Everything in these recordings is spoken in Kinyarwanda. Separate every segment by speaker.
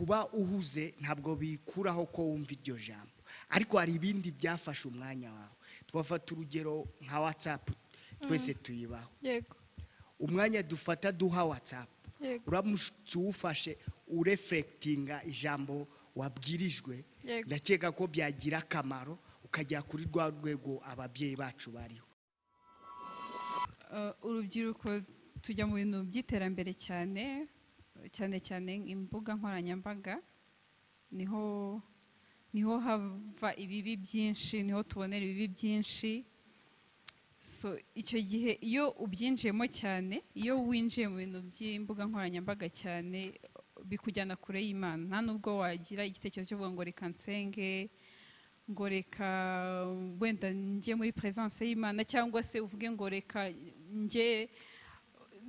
Speaker 1: Kuba uhuze ntabwo bikuraho ko wumva iryo jambo, ariko hari ibindi byafashe umwanya wawe. Twafata urugero nka WhatsApp, twese tuyibaho. Umwanya dufata duha WhatsApp, uramutse uwufashe ureflectinga ijambo wabwirijwe, ndakeka ko byagira akamaro ukajya kuri rwa rwego ababyeyi bacu bariho.
Speaker 2: Urubyiruko tujya mu bintu by'iterambere cyane cyane cyane imbuga nkoranyambaga, niho hava ibibi byinshi, niho tubonera ibibi byinshi. So icyo gihe iyo ubyinjiyemo cyane, iyo winjiye mu bintu by'imbuga nkoranyambaga cyane, bikujyana kure y'Imana. Nta nubwo wagira igitekerezo cyo kuvuga ngo reka nsenge, ngo reka wenda njye muri presence y'Imana, cyangwa se uvuge ngo reka njye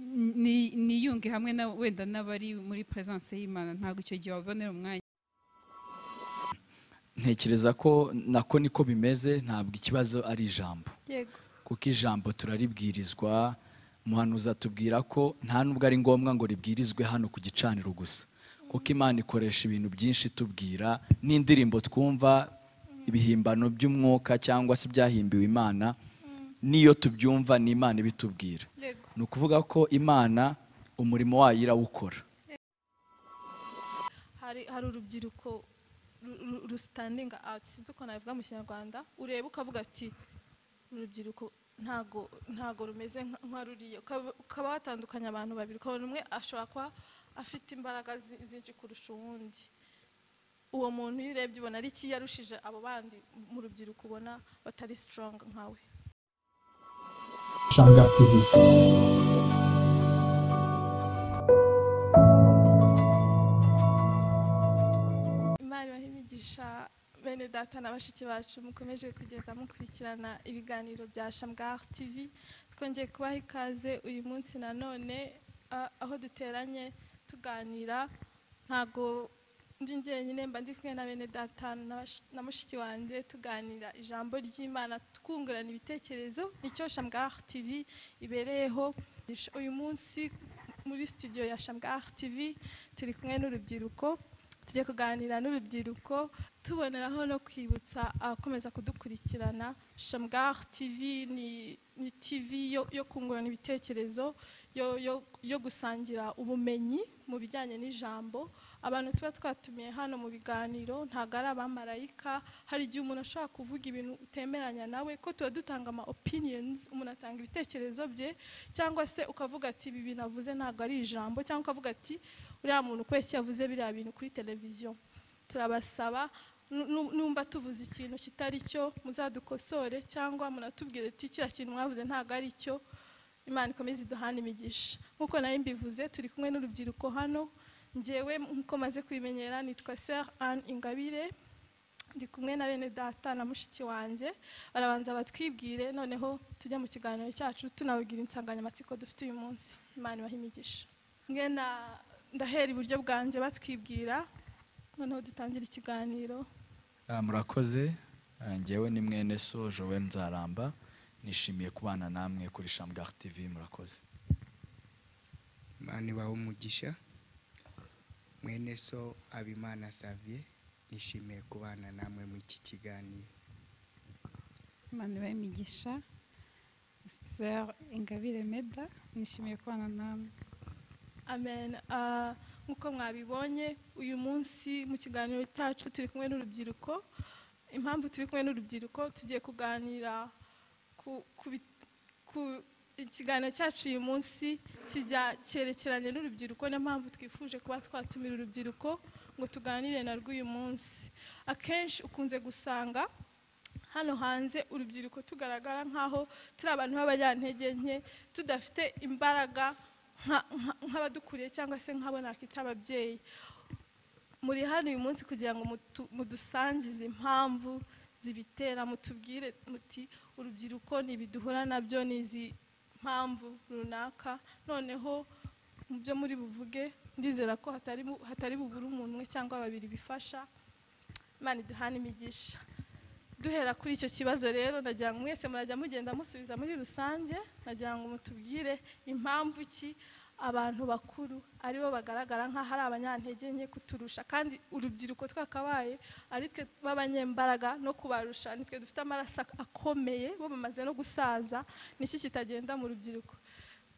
Speaker 2: niyunge hamwe na wenda n'abari muri presence y'Imana. Ntabwo icyo gihe wabonera umwanya.
Speaker 3: Ntekereza ko nako niko bimeze, ntabwo ikibazo ari ijambo. Kuko ijambo turaribwirizwa, umuhanuzi atubwira ko nta nubwo ari ngombwa ngo ribwirizwe hano ku gicaniro gusa, kuko Imana ikoresha ibintu byinshi tubwira, n'indirimbo twumva, ibihimbano by'umwuka cyangwa se byahimbiwe Imana, niyo tubyumva ni Imana ibitubwira. Ni ukuvuga ko Imana umurimo wayo irawukora.
Speaker 4: Hari urubyiruko rustandinga out, sinzi uko nabivuga mu Kinyarwanda, ureba ukavuga ati urubyiruko ntago rumeze nka ruriya, ukaba watandukanya abantu babiri, ukabona umwe ashobora kuba afite imbaraga zinshi kurusha uwundi. Uwo muntu iyo urebye ubona ari iki yarushije abo bandi mu rubyiruko ubona batari strong nkawe.
Speaker 5: Shamgar TV.
Speaker 4: Imana ibahe imigisha bene data na bashiki bacu mukomeje kugenda mukurikirana ibiganiro bya Shamgar TV. Twongeye kubaha ikaze uyu munsi nanone, aho duteranye tuganira. Ntago ndi njyenyine, mba ndi kumwe na bene data na mushiki wanjye, tuganira ijambo ry'Imana, twungurana ibitekerezo. Nicyo Shamgar TV ibereyeho. Uyu munsi muri studio ya Shamgar TV turi kumwe n'urubyiruko, tugiye kuganira n'urubyiruko, tuboneraho no kwibutsa abakomeza kudukurikirana. Shamgar TV ni TV yo kungurana ibitekerezo, yo gusangira ubumenyi mu bijyanye n'ijambo. Abantu tuba twatumiye hano mu biganiro ntago ari abamarayika. Hari igihe umuntu ashobora kuvuga ibintu utemeranya nawe, ko tuba dutanga ama opinions, umuntu atanga ibitekerezo bye, cyangwa se ukavuga ati ibi bintu avuze ntago ari ijambo, cyangwa ukavuga ati uriya muntu kwese yavuze biriya bintu kuri televiziyo. Turabasaba numva tuvuze ikintu kitari cyo muzadukosore, cyangwa munatubwire ati kiriya kintu mwavuze ntago ari cyo. Imana ikomeze iduhane imigisha. Nkuko nari mbivuze, turi kumwe n'urubyiruko hano. Njyewe nkuko maze kubimenyera nitwa Sœur Anne Ingabire, ndi kumwe na bene data na mushiki wanjye. Barabanza batwibwire, noneho tujya mu kiganiro cyacu tunababwira insanganyamatsiko dufite uyu munsi. Imana ibahe imigisha. Mwe na ndahera iburyo bwanjye batwibwira, noneho dutangire ikiganiro.
Speaker 3: Murakoze. Njyewe ni mwene so Joel Nzaramba, nishimiye kubana namwe kuri Shamgar TV. Murakoze.
Speaker 1: Imana ibahe umugisha. Mwene so Abimana Xavier, nishimiye kubana namwe mu iki kiganiro.
Speaker 2: Imana ibahe imigisha. Sœur Ingabire Meda, nishimiye kubana namwe.
Speaker 4: Amen. Nkuko mwabibonye uyu munsi mu kiganiro cyacu turi kumwe n'urubyiruko. Impamvu turi kumwe n'urubyiruko, tugiye kuganira ku ikiganiro cyacu uyu munsi kijya cyerekeranye n'urubyiruko. Niyo mpamvu twifuje kuba twatumira urubyiruko ngo tuganire narwo uyu munsi. Akenshi ukunze gusanga hano hanze urubyiruko tugaragara nkaho turi abantu b'abanyantege nke, tudafite imbaraga nk'abadukuriye cyangwa se nk'abo nakita ababyeyi. Muri hano uyu munsi kugira ngo mudusangize impamvu zibitera, mutubwire muti urubyiruko ntibiduhura nabyo, nizi mpamvu runaka. Noneho mu byo muri buvuge ndizera ko hatari bubure umuntu umwe cyangwa babiri bifasha. Imana iduhane imigisha. Duhera kuri icyo kibazo rero, nagira ngo mwese murajya mugenda musubiza muri rusange, nagira ngo mutubwire impamvu ki abantu bakuru aribo bagaragara nk'aho ari abanyantege nke kuturusha, kandi urubyiruko twakabaye ari twe b'abanyembaraga no kubarusha, nitwe dufite amaraso akomeye, bo bamaze no gusaza. Niki kitagenda mu rubyiruko?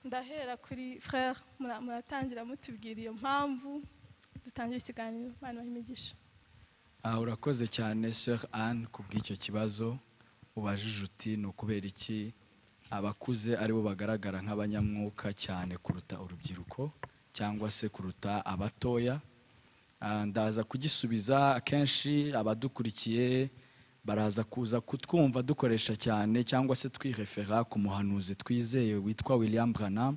Speaker 4: Ndahera kuri frère, muratangira mutubwira iyo mpamvu, dutangira ikiganiro. Imana ibahe imigisha.
Speaker 3: Urakoze cyane Sœur Anne kubw'icyo kibazo ubajije uti ni ukubera iki abakuze aribo bagaragara nk'abanyamwuka cyane kuruta urubyiruko cyangwa se kuruta abatoya. Ndaza kugisubiza. Akenshi abadukurikiye baraza kuza kutwumva dukoresha cyane cyangwa se twirefera ku muhanuzi twizeye witwa William Branham.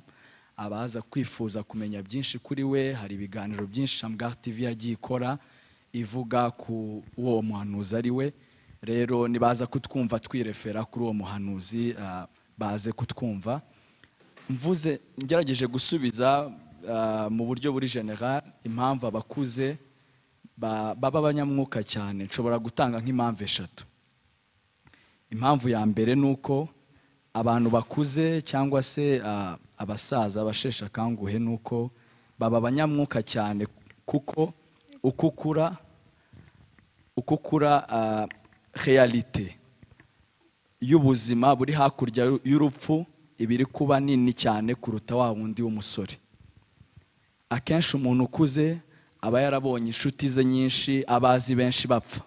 Speaker 3: Abaza kwifuza kumenya byinshi kuri we, hari ibiganiro byinshi Shamgar TV yagiye ikora ivuga ku uwo muhanuzi ari we. Rero nibaza kutwumva twirefera kuri uwo muhanuzi, baze kutwumva. Mvuze ngerageje gusubiza mu buryo buri general impamvu abakuze baba abanyamwuka cyane, nshobora gutanga nk'impamvu eshatu. Impamvu ya mbere nuko abantu bakuze cyangwa se abasaza abasheshe akanguhe nuko baba abanyamwuka cyane, kuko uko ukura realite y'ubuzima buri hakurya y'urupfu ibiri kuba nini cyane kuruta wa wundi w'umusore. Akenshi umuntu ukuze aba yarabonye inshuti ze nyinshi, abazi benshi bapfa.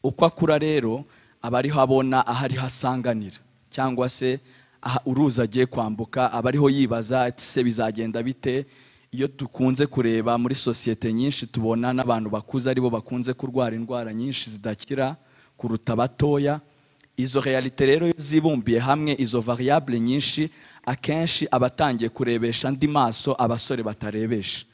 Speaker 3: Uko akura rero aba ariho abona aho ariho asanganira, cyangwa se uruzi agiye kwambuka aba ariho yibaza ati se bizagenda bite. Iyo dukunze kureba muri sosiyete nyinshi tubona n'abantu bakuze aribo bakunze kurwara indwara nyinshi zidakira kuruta abatoya. Izo realite rero zibumbiye hamwe, izo variable nyinshi, akenshi abatangiye kurebesha andi maso abasore batarebesha.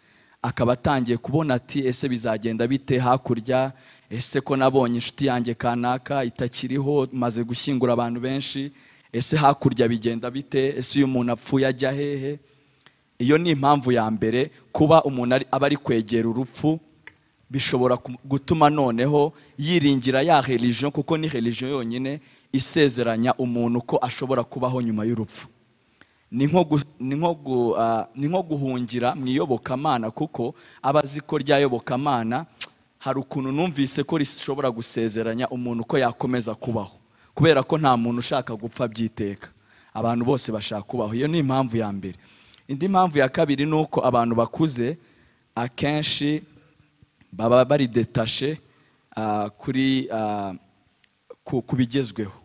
Speaker 3: Akaba atangiye kubona ati ese bizagenda bite hakurya, ese ko nabonye inshuti yanjye kanaka itakiriho, maze gushyingura abantu benshi, ese hakurya bigenda bite, ese uyu muntu apfuye ajya hehe. Iyo ni impamvu ya mbere, kuba umuntu aba ari kwegera urupfu bishobora gutuma noneho yiringira ya religion, kuko ni religion yonyine isezeranya umuntu ko ashobora kubaho nyuma y'urupfu. Ni nko guhungira mu iyobokamana, kuko abazi ko ryayobokamana hari ukuntu numvise ko rishobora gusezeranya umuntu ko yakomeza kubaho, kubera ko nta muntu ushaka gupfa byiteka, abantu bose bashaka kubaho. Iyo ni impamvu ya mbere. Indi mpamvu ya kabiri ni uko abantu bakuze akenshi baba bari détaché kuri ku bigezweho.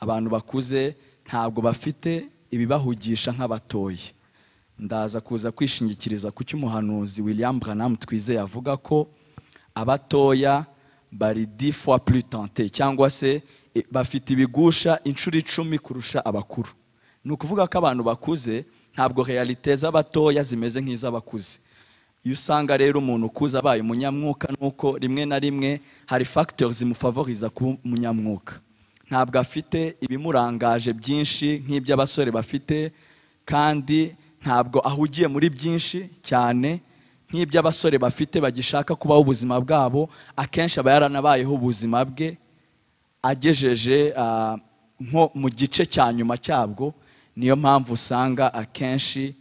Speaker 3: Abantu bakuze ntabwo bafite ibibahugisha nk'abatoye. Ndaza kuza kwishingikiriza ku cy'umuhanuzi William Branham twizeye avuga ko abatoya bari 10 fois plus tentés, cyangwa se bafite ibigusha inshuro 10 kurusha abakuru. Ni ukuvuga ko abantu bakuze ntabwo realite z'abatoya zimeze nk'iz'abakuze. Iyo usanga rero umuntu ukuze abaye umunyamwuka, nuko rimwe na rimwe hari facteurs zimufavoriza kuba umunyamwuka. Ntabwo afite ibimurangaje byinshi nk'iby'abasore bafite, kandi ntabwo ahugiye muri byinshi cyane nk'iby'abasore bafite bagishaka kubaho ubuzima bwabo. Akenshi aba yaranabayeho ubuzima bwe agejeje nko mu gice cya nyuma cyabwo. Niyo mpamvu usanga akenshi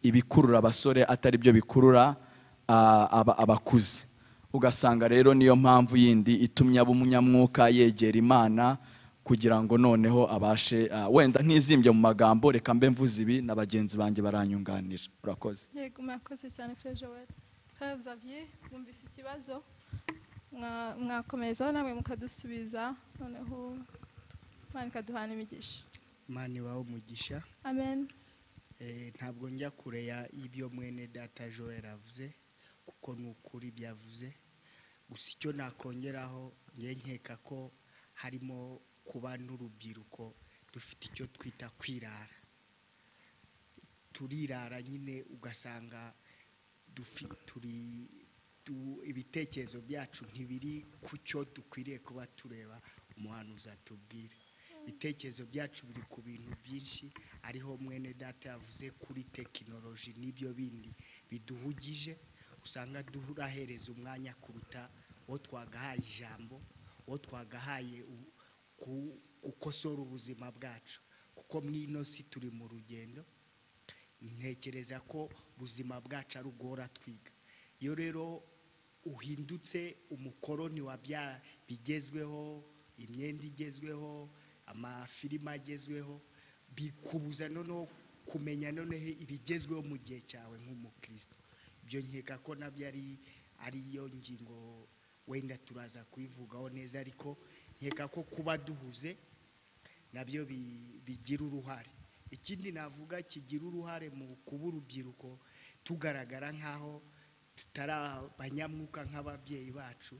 Speaker 3: ibikurura abasore atari byo bikurura abakuze. Ugasanga rero niyo mpamvu yindi itumye aba umunyamwuka yegera Imana, kugira ngo noneho abashe wenda ntizimbye mu magambo, reka mbe mvuze ibi na bagenzi banjye baranyunganira. Urakoze.
Speaker 4: Yego, murakoze cyane Frère Joël. Frère Xavier, mwumvise ikibazo, mwakomezaho namwe mukadusubiza, noneho Imana ikaduhana imigisha.
Speaker 1: Imana ibahe umugisha.
Speaker 4: Amen.
Speaker 1: Ntabwo njya kure ya ibyo mwene data Joël avuze, kuko ni ukuri byavuze. Gusa icyo nakongeraho, nge nkeka ko harimo kuba n'urubyiruko dufite icyo twita kwirara. Turirara nyine, ugasanga ibitekerezo byacu ntibiri ku cyo dukwiriye kuba tureba umuhanuzi atubwira. Ibitekerezo byacu biri ku bintu byinshi, ariho mwene data yavuze kuri tekinoloji n'ibyo bindi biduhugije, usanga duhurahereza umwanya kuruta uwo twagahaye ijambo, uwo twagahaye gukosora ubuzima bwacu. Kuko mw'ino si turi mu rugendo, Ntekereza ko ubuzima bwacu ari ubwora twiga. Iyo rero uhindutse umukoroni wa bya bigezweho, imyenda igezweho, amafilime agezweho, bikubuza noneho kumenya noneho ibigezweho mu gihe cyawe nk'umukristo. Ibyo nkeka ko nabyo ariyo ngingo wenda turaza kuyivugaho neza, ariko nkeka ko kuba duhuze nabyo bigira uruhare. Ikindi navuga kigira uruhare mu kuba urubyiruko tugaragara nk'aho tutari abanyamwuka nk'ababyeyi bacu,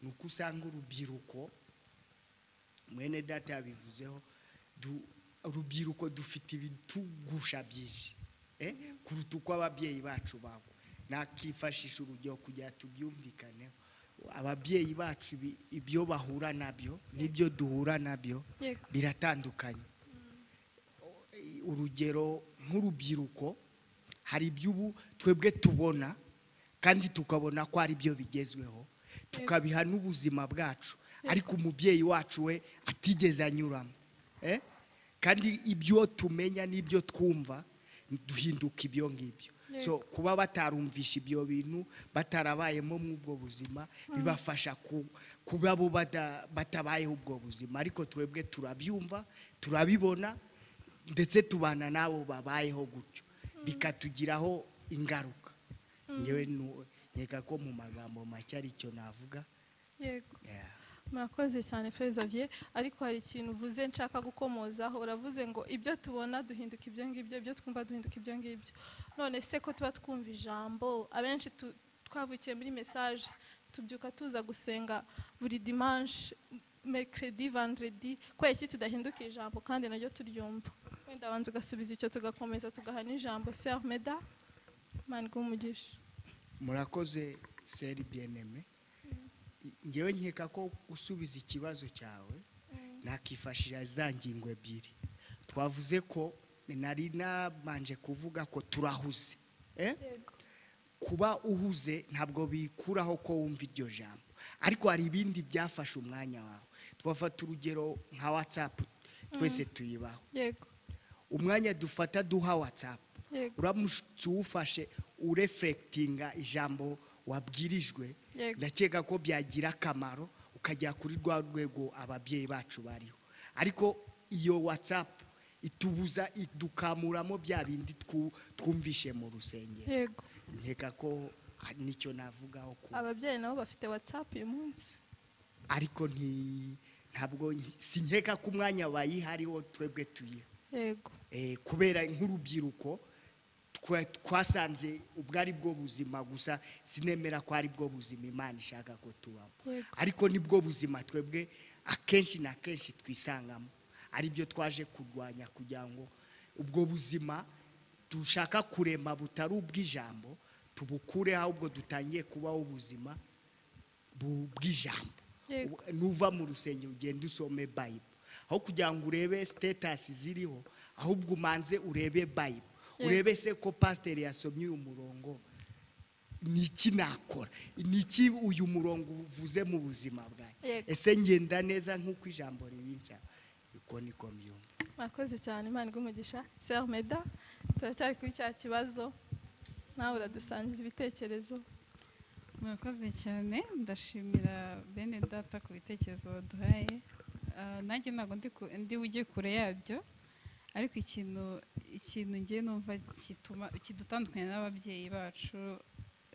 Speaker 1: ni uko usanga urubyiruko, mwene data yabivuzeho, urubyiruko dufite ibitugusha byinshi kuruta uko ababyeyi bacu bagwa. Nakifashisha urugero kugira tubyumvikaneho. Ababyeyi bacu ibyo bahura nabyo n'ibyo duhura nabyo biratandukanye. Urugero nk'urubyiruko hari iby'ubu twebwe tubona kandi tukabona ko ari byo bigezweho, tukabiha n'ubuzima bwacu, ariko umubyeyi wacu we atigeze anyuramo. Kandi ibyo tumenya n'ibyo twumva duhinduka ibyo ngibyo. So kuba batarumvisha ibyo bintu, batarabayemo mw'ubwo buzima, bibafasha kuba bo batabayeho ubwo buzima. Ariko twebwe turabyumva, turabibona, ndetse tubana nabo babayeho gutyo, bikatugiraho ingaruka. Ngewe nkeka ko mu magambo make ari icyo navuga.
Speaker 4: Yego. Murakoze cyane Frère Xavier, ariko hari ikintu uvuze nshaka gukomozaho. Uravuze ngo ibyo tubona duhinduka ibyo ngibyo, ibyo twumva duhinduka ibyo ngibyo. None se ko tuba twumva ijambo, abenshi twavukiye muri message, tubyuka tuza gusenga buri dimanche, mercredi, vendredi, kubera iki tudahinduka ijambo kandi naryo turyumva? Wenda banza ugasubiza icyo, tugakomeza tugaha n'ijambo Sœur Meda. Imana iguhe umugisha.
Speaker 1: Murakoze Sœur Bien-Aimée. Ngewe nkeka ko gusubiza ikibazo cyawe nakifashisha za ngingo ebyiri twavuze ko nari nabanje kuvuga ko turahuze. Kuba uhuze ntabwo bikuraho ko wumva iryo jambo, ariko hari ibindi byafashe umwanya wawe. Twafata urugero nka WhatsApp, twese tuyibaho. Umwanya dufata duha WhatsApp, uramutse uwufashe ureflectinga ijambo wabwirijwe, ndakeka ko byagira akamaro ukajya kuri rwa rwego ababyeyi bacu bariho. Ariko iyo WhatsApp itubuza, idukamuramo bya bindi twumvishe mu rusengero. Nkeka ko nicyo navugaho.
Speaker 4: Ababyeyi nabo bafite WhatsApp uyu munsi,
Speaker 1: ariko ntabwo sinkeka ko umwanya bayihariho twebwe tuyiha.
Speaker 4: Yego.
Speaker 1: Kubera nk'urubyiruko twasanze ubwo ari bwo buzima gusa, sinemera ko ari bwo buzima Imana ishaka ko tubamo, ariko nibwo buzima twebwe akenshi na kenshi twisangamo, aribyo twaje kurwanya kugira ngo ubwo buzima dushaka kurema butari ubw'ijambo tubukure, ahubwo dutangiye kubaho ubuzima bw'ijambo. Nuva mu rusengero ugenda usome Bible, aho kugira ngo urebe status ziriho, ahubwo umanze urebe Bible, urebe se ko pasteur yasomye uyu murongo, niki nakora, niki uyu murongo uvuze mu buzima bwanjye, ese ngenda neza nk'uko ijambo ribinsaba. Uko niko mbyumva.
Speaker 4: Murakoze cyane, Imana iguhe umugisha. Sœur Meda, turacyari kuri cya kibazo, nawe uradusangiza ibitekerezo.
Speaker 2: Murakoze cyane, ndashimira bene data ku bitekerezo baduhaye. Nanjye ntabwo ndi ujye kure yabyo, ariko ikintu ngiye numva kidutandukanya n'ababyeyi bacu,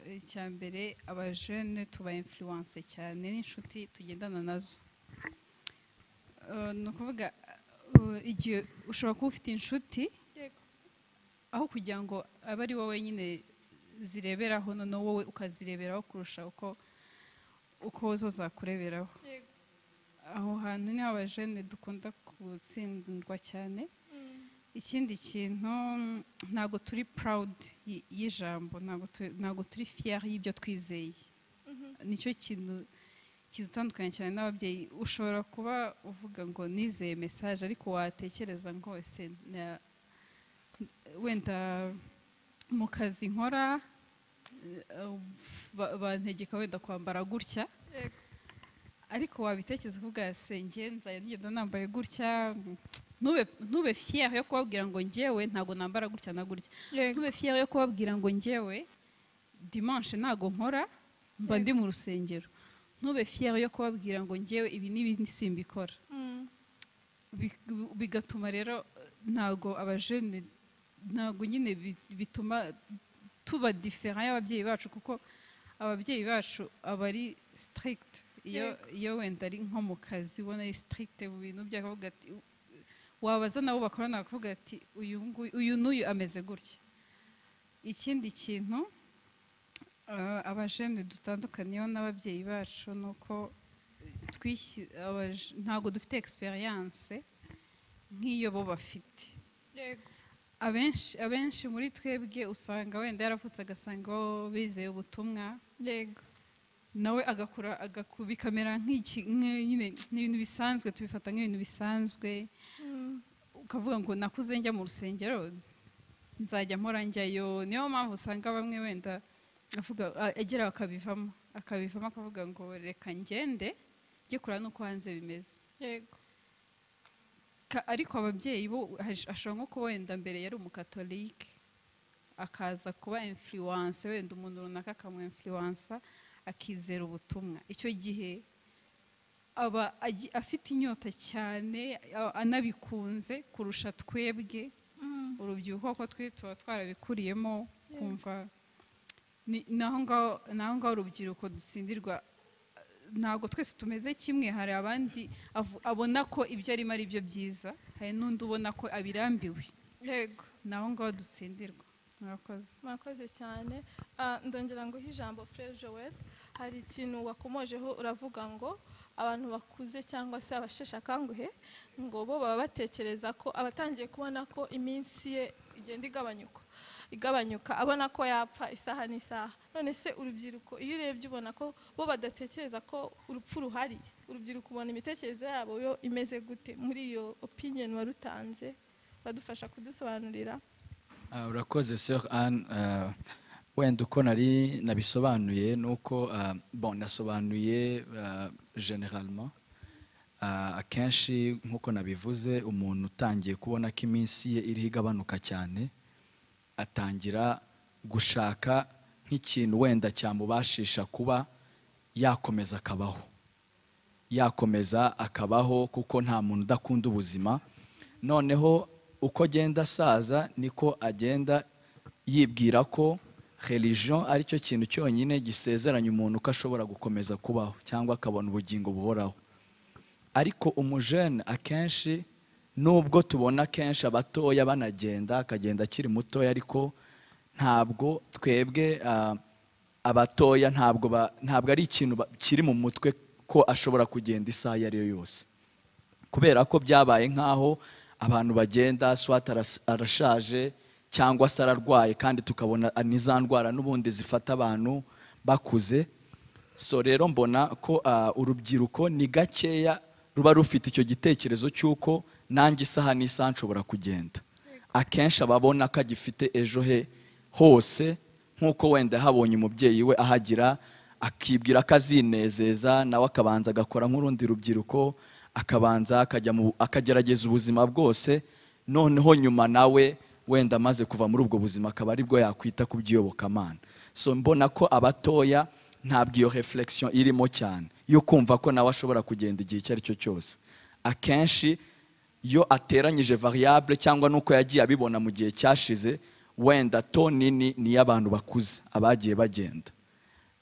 Speaker 2: icya mbere abajene tuba influence cyane n'inshuti tugendana nazo. Ni ukuvuga igihe ushobora kuba ufite inshuti, aho kugira ngo abe ari wowe nyine zireberaho, noneho wowe ukazireberaho kurusha uko zo zakureberaho. Aho hantu niho abajene dukunda gutsindwa cyane. Ikindi kintu, ntabwo turi proud y'ijambo, ntabwo turi fier y'ibyo twizeye. Nicyo kintu kidutandukanya cyane n'ababyeyi. Ushobora kuba uvuga ngo nizeye message, ariko watekereza ngo ese wenda mu kazi nkora bantegeka wenda kwambara gutya, ariko wabitekereza uvuga se nge nzajya ngenda nambaye gutya, Ntube fier yo kubabwira ngo njyewe ntago nambara gutya na gutya. Ntube fier yo kubabwira ngo njyewe dimanche ntago nkora, mba ndi mu rusengero. Ntube fier yo kubabwira ngo njyewe ibi n'ibi simbikora. Bigatuma rero ntago abajene, ntago nyine bituma tuba différent y'ababyeyi bacu, kuko ababyeyi bacu aba ari strict. Iyo wenda ari nko mu kazi ubona ari strict mu bintu bye, akavuga ati, wabaza nabo bakorana bakavuga ati uyu nguyu, uyu n'uyu ameze gutya. Ikindi kintu abajene dutandukaniyeho n'ababyeyi bacu ni uko ntabwo dufite experience nk'iyo bo bafite. Abenshi muri twebwe usanga wenda yaravutse agasanga bo bizeye ubutumwa. Nawe agakura bikamera nk'iki, nyine ni ibintu bisanzwe, tubifata nk'ibintu bisanzwe. Ukavuga ngo nakuze njya mu rusengero, nzajya mpora njyayo. Niyo mpamvu usanga bamwe wenda avuga, agera akabivamo akavuga ngo reka ngende njye kureba n'uko hanze bimeze. Ariko ababyeyi bo ashobora nko kuba wenda mbere yari umukatolike, akaza kuba influence, wenda umuntu runaka akamu influence akizera ubutumwa. Icyo gihe aba afite inyota cyane, anabikunze kurusha twebwe urubyiruko, kuko twe tuba twarabikuriyemo kumva naho ngaho urubyiruko dutsindirwa. Ntabwo twese tumeze kimwe, hari abandi abona ko ibyo arimo ari byo byiza, hari n'undi ubona ko abirambiwe. Naho ngaho dutsindirwa. Murakoze.
Speaker 4: Murakoze cyane. Ndongera nguhe ijambo Frère Joel. Hari ikintu wakomojeho uravuga ngo abantu bakuze cyangwa se abasheshe akanguhe ngo bo baba batekereza ko abatangiye kubona ko iminsi ye igenda igabanyuka, abona ko yapfa isaha n'isaha. None se urubyiruko iyo urebye ubona ko bo badatekereza ko urupfu ruhari? Urubyiruko ubona imitekerereze yabo yo imeze gute muri iyo opinion warutanze? Badufasha kudusobanurira.
Speaker 3: Urakoze Sœur Anne. Wenda uko nari nabisobanuye nuko bon, nasobanuye généralement. Akenshi nkuko nabivuze, umuntu utangiye kubona ko iminsi ye iriho igabanuka cyane, atangira gushaka nk'ikintu wenda cyamubashisha kuba yakomeza akabaho, yakomeza akabaho, kuko nta muntu udakunda ubuzima. Noneho uko agenda asaza niko agenda yibwira ko religion aricyo kintu cyonyine gisezeranya umuntu ko ashobora gukomeza kubaho cyangwa akabona ubugingo buhoraho. Ariko umujene akenshi, nubwo tubona kenshi abatoya banagenda, akagenda akiri mutoya, ariko ntabwo twebwe abatoya ntabwo ari ikintu kiri mu mutwe ko ashobora kugenda isaha iyo ari yo yose, kubera ko byabaye nkaho abantu bagenda swat arashaje cyangwa se ararwaye, kandi tukabona n'iza ndwara n'ubundi zifata abantu bakuze. So rero mbona ko urubyiruko ni gakeya ruba rufite icyo gitekerezo cy'uko nanjye isaha n'isaha nshobora kugenda. Akenshi ababona ko agifite ejo he hose, nk'uko wenda habonye umubyeyi we ahagira, akibwira ko azinezeza, nawe akabanza agakora nk'urundi rubyiruko, akabanza akajya akagerageza ubuzima bwose, noneho nyuma nawe wenda amaze kuva muri ubwo buzima akaba aribwo yakwita ku by'iyobokamana. So mbona ko abatoya ntabwo iyo reflexion irimo cyane yo kumva ko nawe ashobora kugenda igihe icyo ari cyo cyose. Akenshi iyo ateranyije variable cyangwa nuko yagiye abibona mu gihe cyashize, wenda to nini ni y'abantu bakuze abagiye bagenda,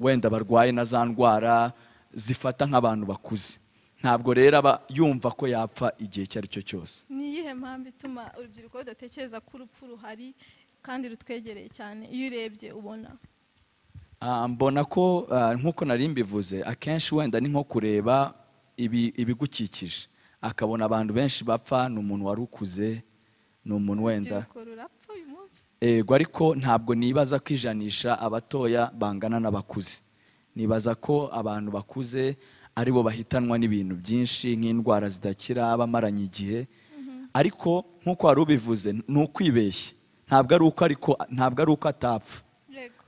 Speaker 3: wenda barwaye na za ndwara zifata nk'abantu bakuze. Ntabwo rero aba yumva ko yapfa igihe icyo ari cyo cyose.
Speaker 4: Ni iyihe mpamvu ituma urubyiruko rudatekereza ko urupfu ruhari kandi rutwegereye cyane? Iyo urebye ubona
Speaker 3: Mbona ko nkuko nari mbivuze, akenshi wenda ni nko kureba ibigukikije, akabona abantu benshi bapfa, ni umuntu wari ukuze, ni umuntu wenda ego, ariko ntabwo nibaza kwijanisha abatoya bangana n'abakuze. Nibaza ko abantu bakuze aribo bahitanwa n'ibintu byinshi nk'indwara zidakira, bamaranye igihe. Ariko nkuko wari ubivuze, ni ukwibeshya, ntabwo ari uko, ariko ntabwo ari uko atapfa.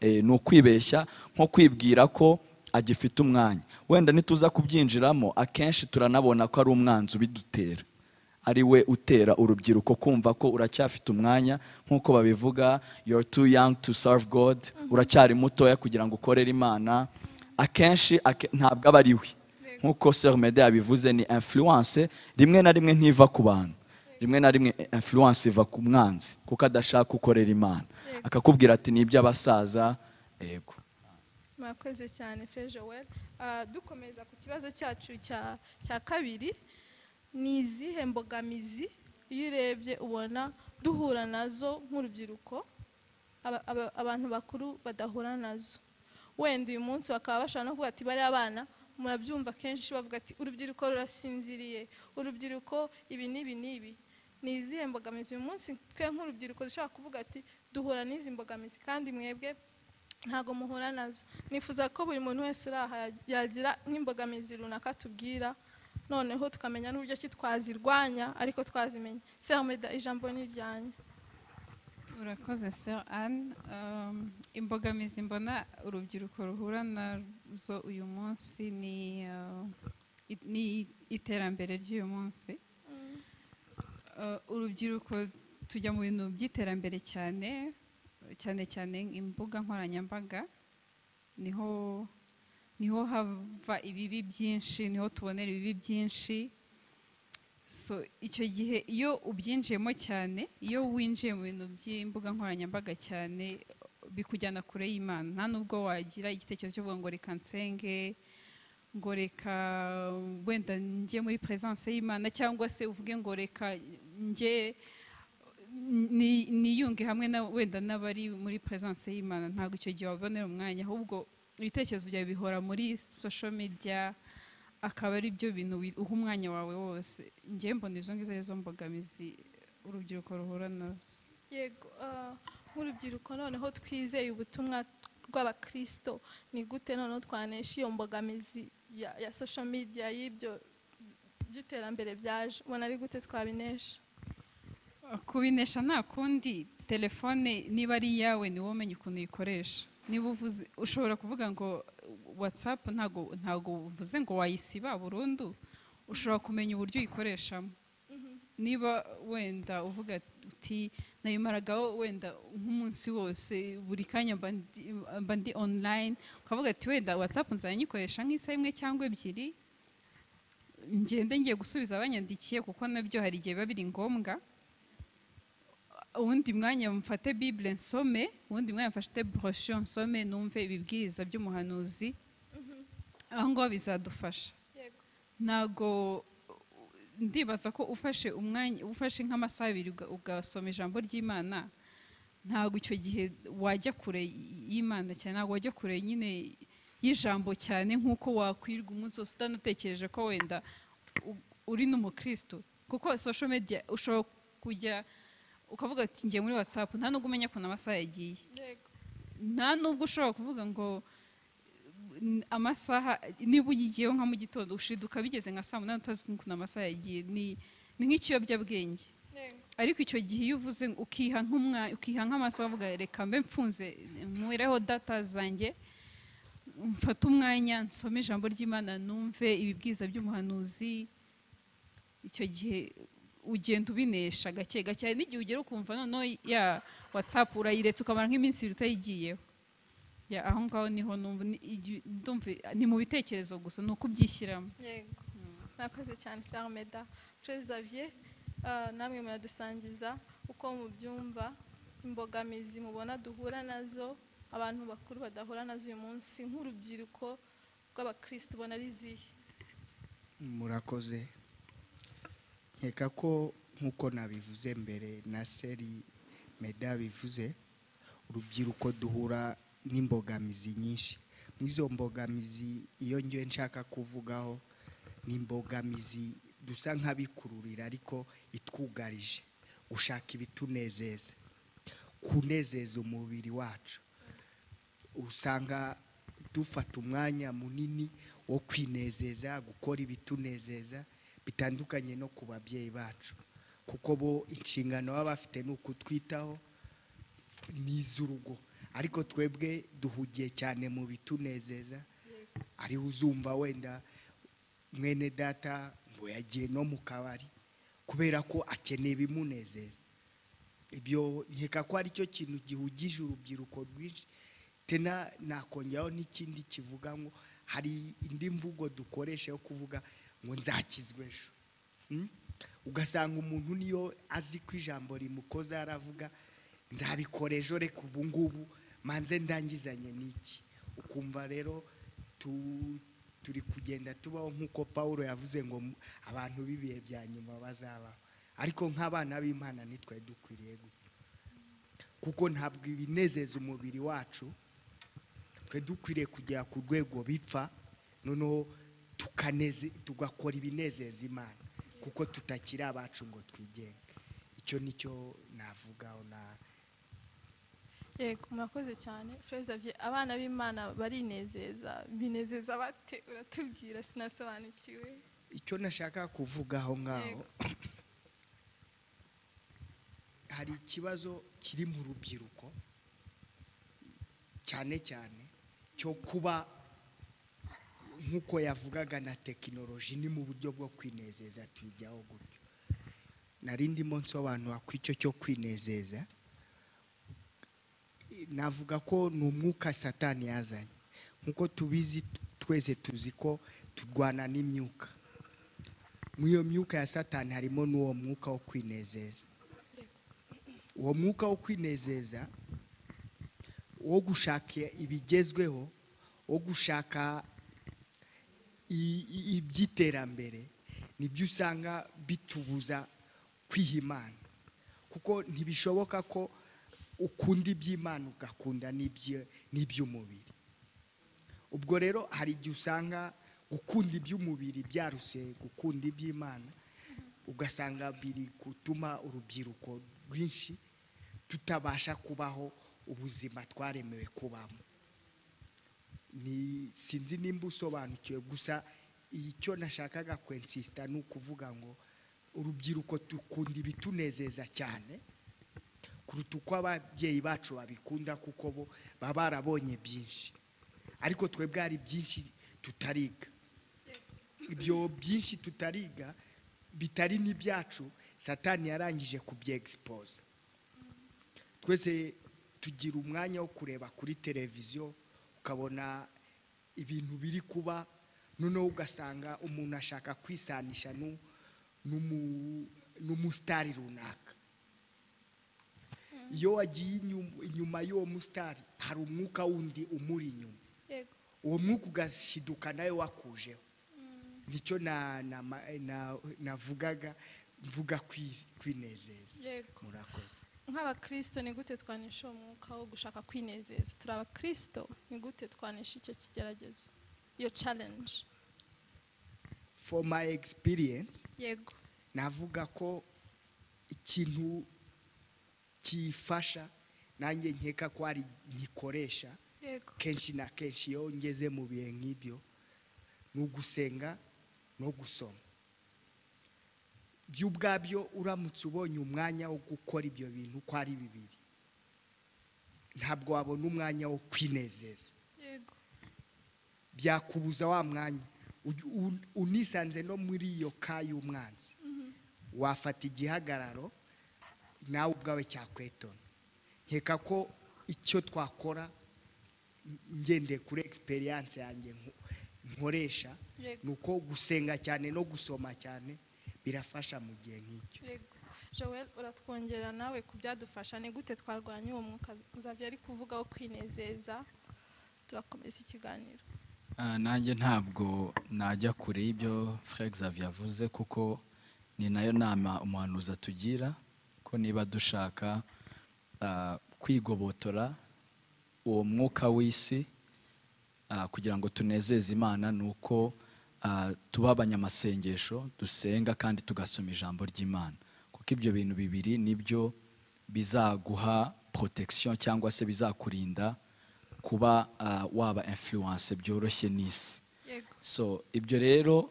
Speaker 3: Ni ukwibeshya nko kwibwira ko agifite umwanya. Wenda nituza kubyinjiramo, akenshi turanabona ko ari umwanzi ubidutera. ari we utera urubyiruko kumva ko uracyafite umwanya, nk'uko babivuga, you're too young to serve God, uracyari mutoya kugira ngo ukorere Imana. Akenshi ntabwo aba ari we, nk'uko Sœur Mede yabivuze, ni influence rimwe na rimwe ntiva ku bantu, rimwe na rimwe influence iva ku mwanzi, kuko adashaka ukorera Imana, akakubwira ati ni iby'abasaza. Yego,
Speaker 4: murakoze cyane Frère Joel. Dukomeza ku kibazo cyacu cya kabiri, ni izihe mbogamizi iyo urebye ubona duhura nazo nk'urubyiruko abantu bakuru badahura nazo? Wenda uyu munsi bakaba bashobora no kuvuga ati bariya abana, murabyumva kenshi bavuga ati urubyiruko rurasinziriye, urubyiruko ibi n'ibi n'ibi. Ni izihe mbogamizi uyu munsi twe nk'urubyiruko dushobora kuvuga ati duhura n'izi mbogamizi kandi mwebwe ntago muhura nazo? Nifuza ko buri muntu wese uri aha yagira nk'imbogamizi runaka tubwira, noneho tukamenya n'uburyo ki twazirwanya, ariko twazimenya. Sœur Meda, ijambo ni iryanyu.
Speaker 2: Urakoze Sœur Anne. Imbogamizi mbona urubyiruko ruhura nazo uyu munsi ni iterambere ry'uyu munsi. Urubyiruko tujya mu bintu by'iterambere cyane cyane cyane imbuga nkoranyambaga, niho hava ibibi byinshi, niho tubonera ibibi byinshi. So icyo gihe iyo ubyinjiyemo cyane, iyo winjiye mu bintu by'imbuga nkoranyambaga cyane, bikujyana kure y'Imana. Nta nubwo wagira igitekerezo cyo kuvuga ngo reka nsenge, ngo reka wenda njye muri presence y'Imana, cyangwa se uvuge ngo reka njye niyunge hamwe na wenda n'abari muri presence y'Imana. Ntabwo icyo gihe wabonera umwanya, ahubwo ibitekerezo byawe bihora muri social media, akaba ari byo bintu uha umwanya wawe wose. Njye mbona izo ngizo arizo mbogamizi urubyiruko ruhura nazo.
Speaker 4: Yego, nk'urubyiruko noneho twizeye ubutumwa rw'abakristo, ni gute noneho twanesha iyo mbogamizi ya social media y'ibyo by'iterambere byaje? Ubona ari gute twabinesha?
Speaker 2: Kubinesha nta kundi, telefone niba ari iyawe ni wowe umenya ukuntu uyikoresha. Niba uvuze, ushobora kuvuga ngo WhatsApp ntago uvuze ngo wayisiba burundu, ushobora kumenya uburyo uyikoreshamo. Niba wenda uvuga uti nayimaragaho wenda nk'umunsi wose, buri kanya mba ndi online, ukavuga ati wenda WhatsApp nzajya nyikoresha nk'isaha imwe cyangwa ebyiri, ngende ngiye gusubiza abanyandikiye, kuko nabyo hari igihe biba biri ngombwa. Uwundi mwanya mfate Bible nsome, uwundi mwanya mfate brochure nsome, numve ibibwiriza by'umuhanuzi. Aho ngaho bizadufasha. Ntago ndibaza ko ufashe umwanya, ufashe nk'amasaha abiri ugasoma ijambo ry'Imana, ntago icyo gihe wajya kure y'Imana cyane, ntago wajya kure nyine y'ijambo cyane nk'uko wakwirwa umunsi wose utanatekereje ko wenda uri n'umukristo. Kuko social media ushobora kujya ukavuga ati ngiye muri WhatsApp, nta nubwo umenya ko amasaha yagiye. Nta nubwo ushobora kuvuga ngo amasaha, niba uyigiyeho nka mu gitondo ushiduka bigeze nka saa 8 utazi ukuntu amasaha yagiye. Ni nk'ikiyobyabwenge. Ariko icyo gihe iyo uvuze ukiha ukiha nk'amasaha uvuga reka mbe mfunze nkwireho data zanjye, mfate umwanya nsome ijambo ry'Imana, numve ibibwiza by'umuhanuzi, icyo gihe ugenda ubinesha gake gake. N'igihe ugera ukumva noneho ya WhatsApp urayiretse ukamara nk'iminsi ibiri utayigiyeho. Ya aho ngaho niho ndumva ni mu bitekerezo gusa, ni ukubyishyiramo.
Speaker 4: Yego, mwakoze cyane Sœur Meda. Frère Xavier, namwe muradusangiza uko mubyumva, imbogamizi mubona duhura nazo, abantu bakuru badahura nazo uyu munsi nk'urubyiruko rw'abakristo, ubona ari izihe?
Speaker 1: Murakoze. Nkeka ko nk'uko nabivuze mbere na Sœur Meda bivuze, urubyiruko duhura n'imbogamizi nyinshi. Mu izo mbogamizi iyo ngiye nshaka kuvugaho ni imbogamizi dusa nk'abikururira ariko itwugarije, gushaka ibitunezeza, kunezeza umubiri wacu. Usanga dufata umwanya munini wo kwinezeza, gukora ibitunezeza bitandukanye no ku babyeyi bacu, kuko bo inshingano baba bafite ni ukutwitaho n'iz'urugo, ariko twebwe duhugiye cyane mu bitunezeza. Ariho uzumva wenda mwene data ngo yagiye no mu kabari, Kubera ko akeneye ibimunezeza. Ibyo nkeka ko ari cyo kintu gihugije urubyiruko rwinshi. Tena nakongeraho n'ikindi kivuga ngo hari indi mvugo dukoresha yo kuvuga ngo nzakizwe ejo. Ugasanga umuntu niyo azi ko ijambo rimukoza aravuga nzabikora ejo, reka ubu ngubu manze ndangizanye n'iki. Ukumva rero turi kugenda tubaho nk'uko Pawulo yavuze ngo abantu b'ibihe bya nyuma bazabaho, ariko nk'abana b'Imana nitwe dukwiriye gutyo, kuko ntabwo ibinezeza umubiri wacu twe dukwiriye kugera ku rwego bipfa, noneho tugakora ibinezeza Imana, kuko tutakiri abacu ngo twigenge. Icyo nicyo navugaho. Na
Speaker 4: Yego, murakoze cyane Frère Xavier. Abana b'Imana barinezeza, binezeza bate? Uratubwira, sinasobanukiwe.
Speaker 1: Icyo nashaka kuvuga aho ngaho, hari ikibazo kiri mu rubyiruko cyane cyane cyo kuba nk'uko yavugaga na tekinoloji ni mu buryo bwo kwinezeza, tujyaho gutyo. Nari ndimo nsobanura ku icyo cyo kwinezeza, navuga ko ni umwuka Satani yazanye. Nk'uko tubizi twese, tuzi ko turwana n'imyuka. Muri iyo myuka ya Satani harimo n'uwo mwuka wo kwinezeza. Uwo mwuka wo kwinezeza, wo gushaka ibigezweho, wo gushaka iby'iterambere, nibyo usanga bitubuza kwiha Imana. Kuko ntibishoboka ko ukunda iby'Imana ugakunda n'iby'umubiri. Ubwo rero hari igihe usanga gukunda iby'umubiri byaruse gukunda iby'Imana, ugasanga biri gutuma urubyiruko rwinshi tutabasha kubaho ubuzima twaremewe kubamo. Ni sinzi nimba usobanukiwe, gusa icyo nashakaga kwensista ni ukuvuga ngo urubyiruko dukunda ibitunezeza cyane kuruta uko ababyeyi bacu babikunda, kuko bo baba barabonye byinshi, ariko twebwe hari byinshi tutariga. Ibyo byinshi tutariga bitari n'ibyacu, Satani yarangije kubyexpose. Twese tugira umwanya wo kureba kuri televiziyo, ukabona ibintu biri kuba, noneho ugasanga umuntu ashaka kwisanisha n'umusitari runaka. Iyo wagiye inyuma y'uwo musitari, hari umwuka wundi umuri inyuma, uwo mwuka ugashiduka nawe wakujeho. Nicyo navugaga mvuga kwinezeza. Murakoze.
Speaker 4: Nk'abakristo ni gute twanisha uwo mwuka wo gushaka kwinezeza? Turi abakristo, ni gute twanisha icyo kigeragezo, iyo challenge?
Speaker 1: For my experience,
Speaker 4: Yego.
Speaker 1: navuga ko ikintu kifasha nanjye nkeka ko ari nkikoresha kenshi na kenshi iyo ngeze mu bihe nk'ibyo, ni ugusenga no gusoma. Byo ubwabyo uramutse ubonye umwanya wo gukora ibyo bintu uko ari bibiri, ntabwo wabona umwanya wo kwinezeza. Byakubuza wa mwanya. Unisanze no muri iyo ka y'umwanzi, wafata igihagararo nawe ubwawe cyakwetona. Nkeka ko icyo twakora, ngendeye kuri experience yanjye nkoresha, ni uko gusenga cyane no gusoma cyane birafasha mu gihe nk'icyo.
Speaker 4: Joel, uratwongera nawe ku byadufasha, ni gute twarwanya uwo mwuka Xavier ari kuvuga wo kwinezeza? Turakomeza ikiganiro.
Speaker 3: Nanjye ntabwo najya kure y'ibyo Frère Xavier yavuze, kuko ni nayo nama umuhanuzi atugira, ko niba dushaka kwigobotora uwo mwuka w'isi kugira ngo tunezeze Imana, ni uko tuba abanyamasengesho, dusenga kandi tugasoma ijambo ry'Imana, kuko ibyo bintu bibiri nibyo bizaguha protection cyangwa se bizakurinda kuba waba influence byoroshye n'isi. So ibyo rero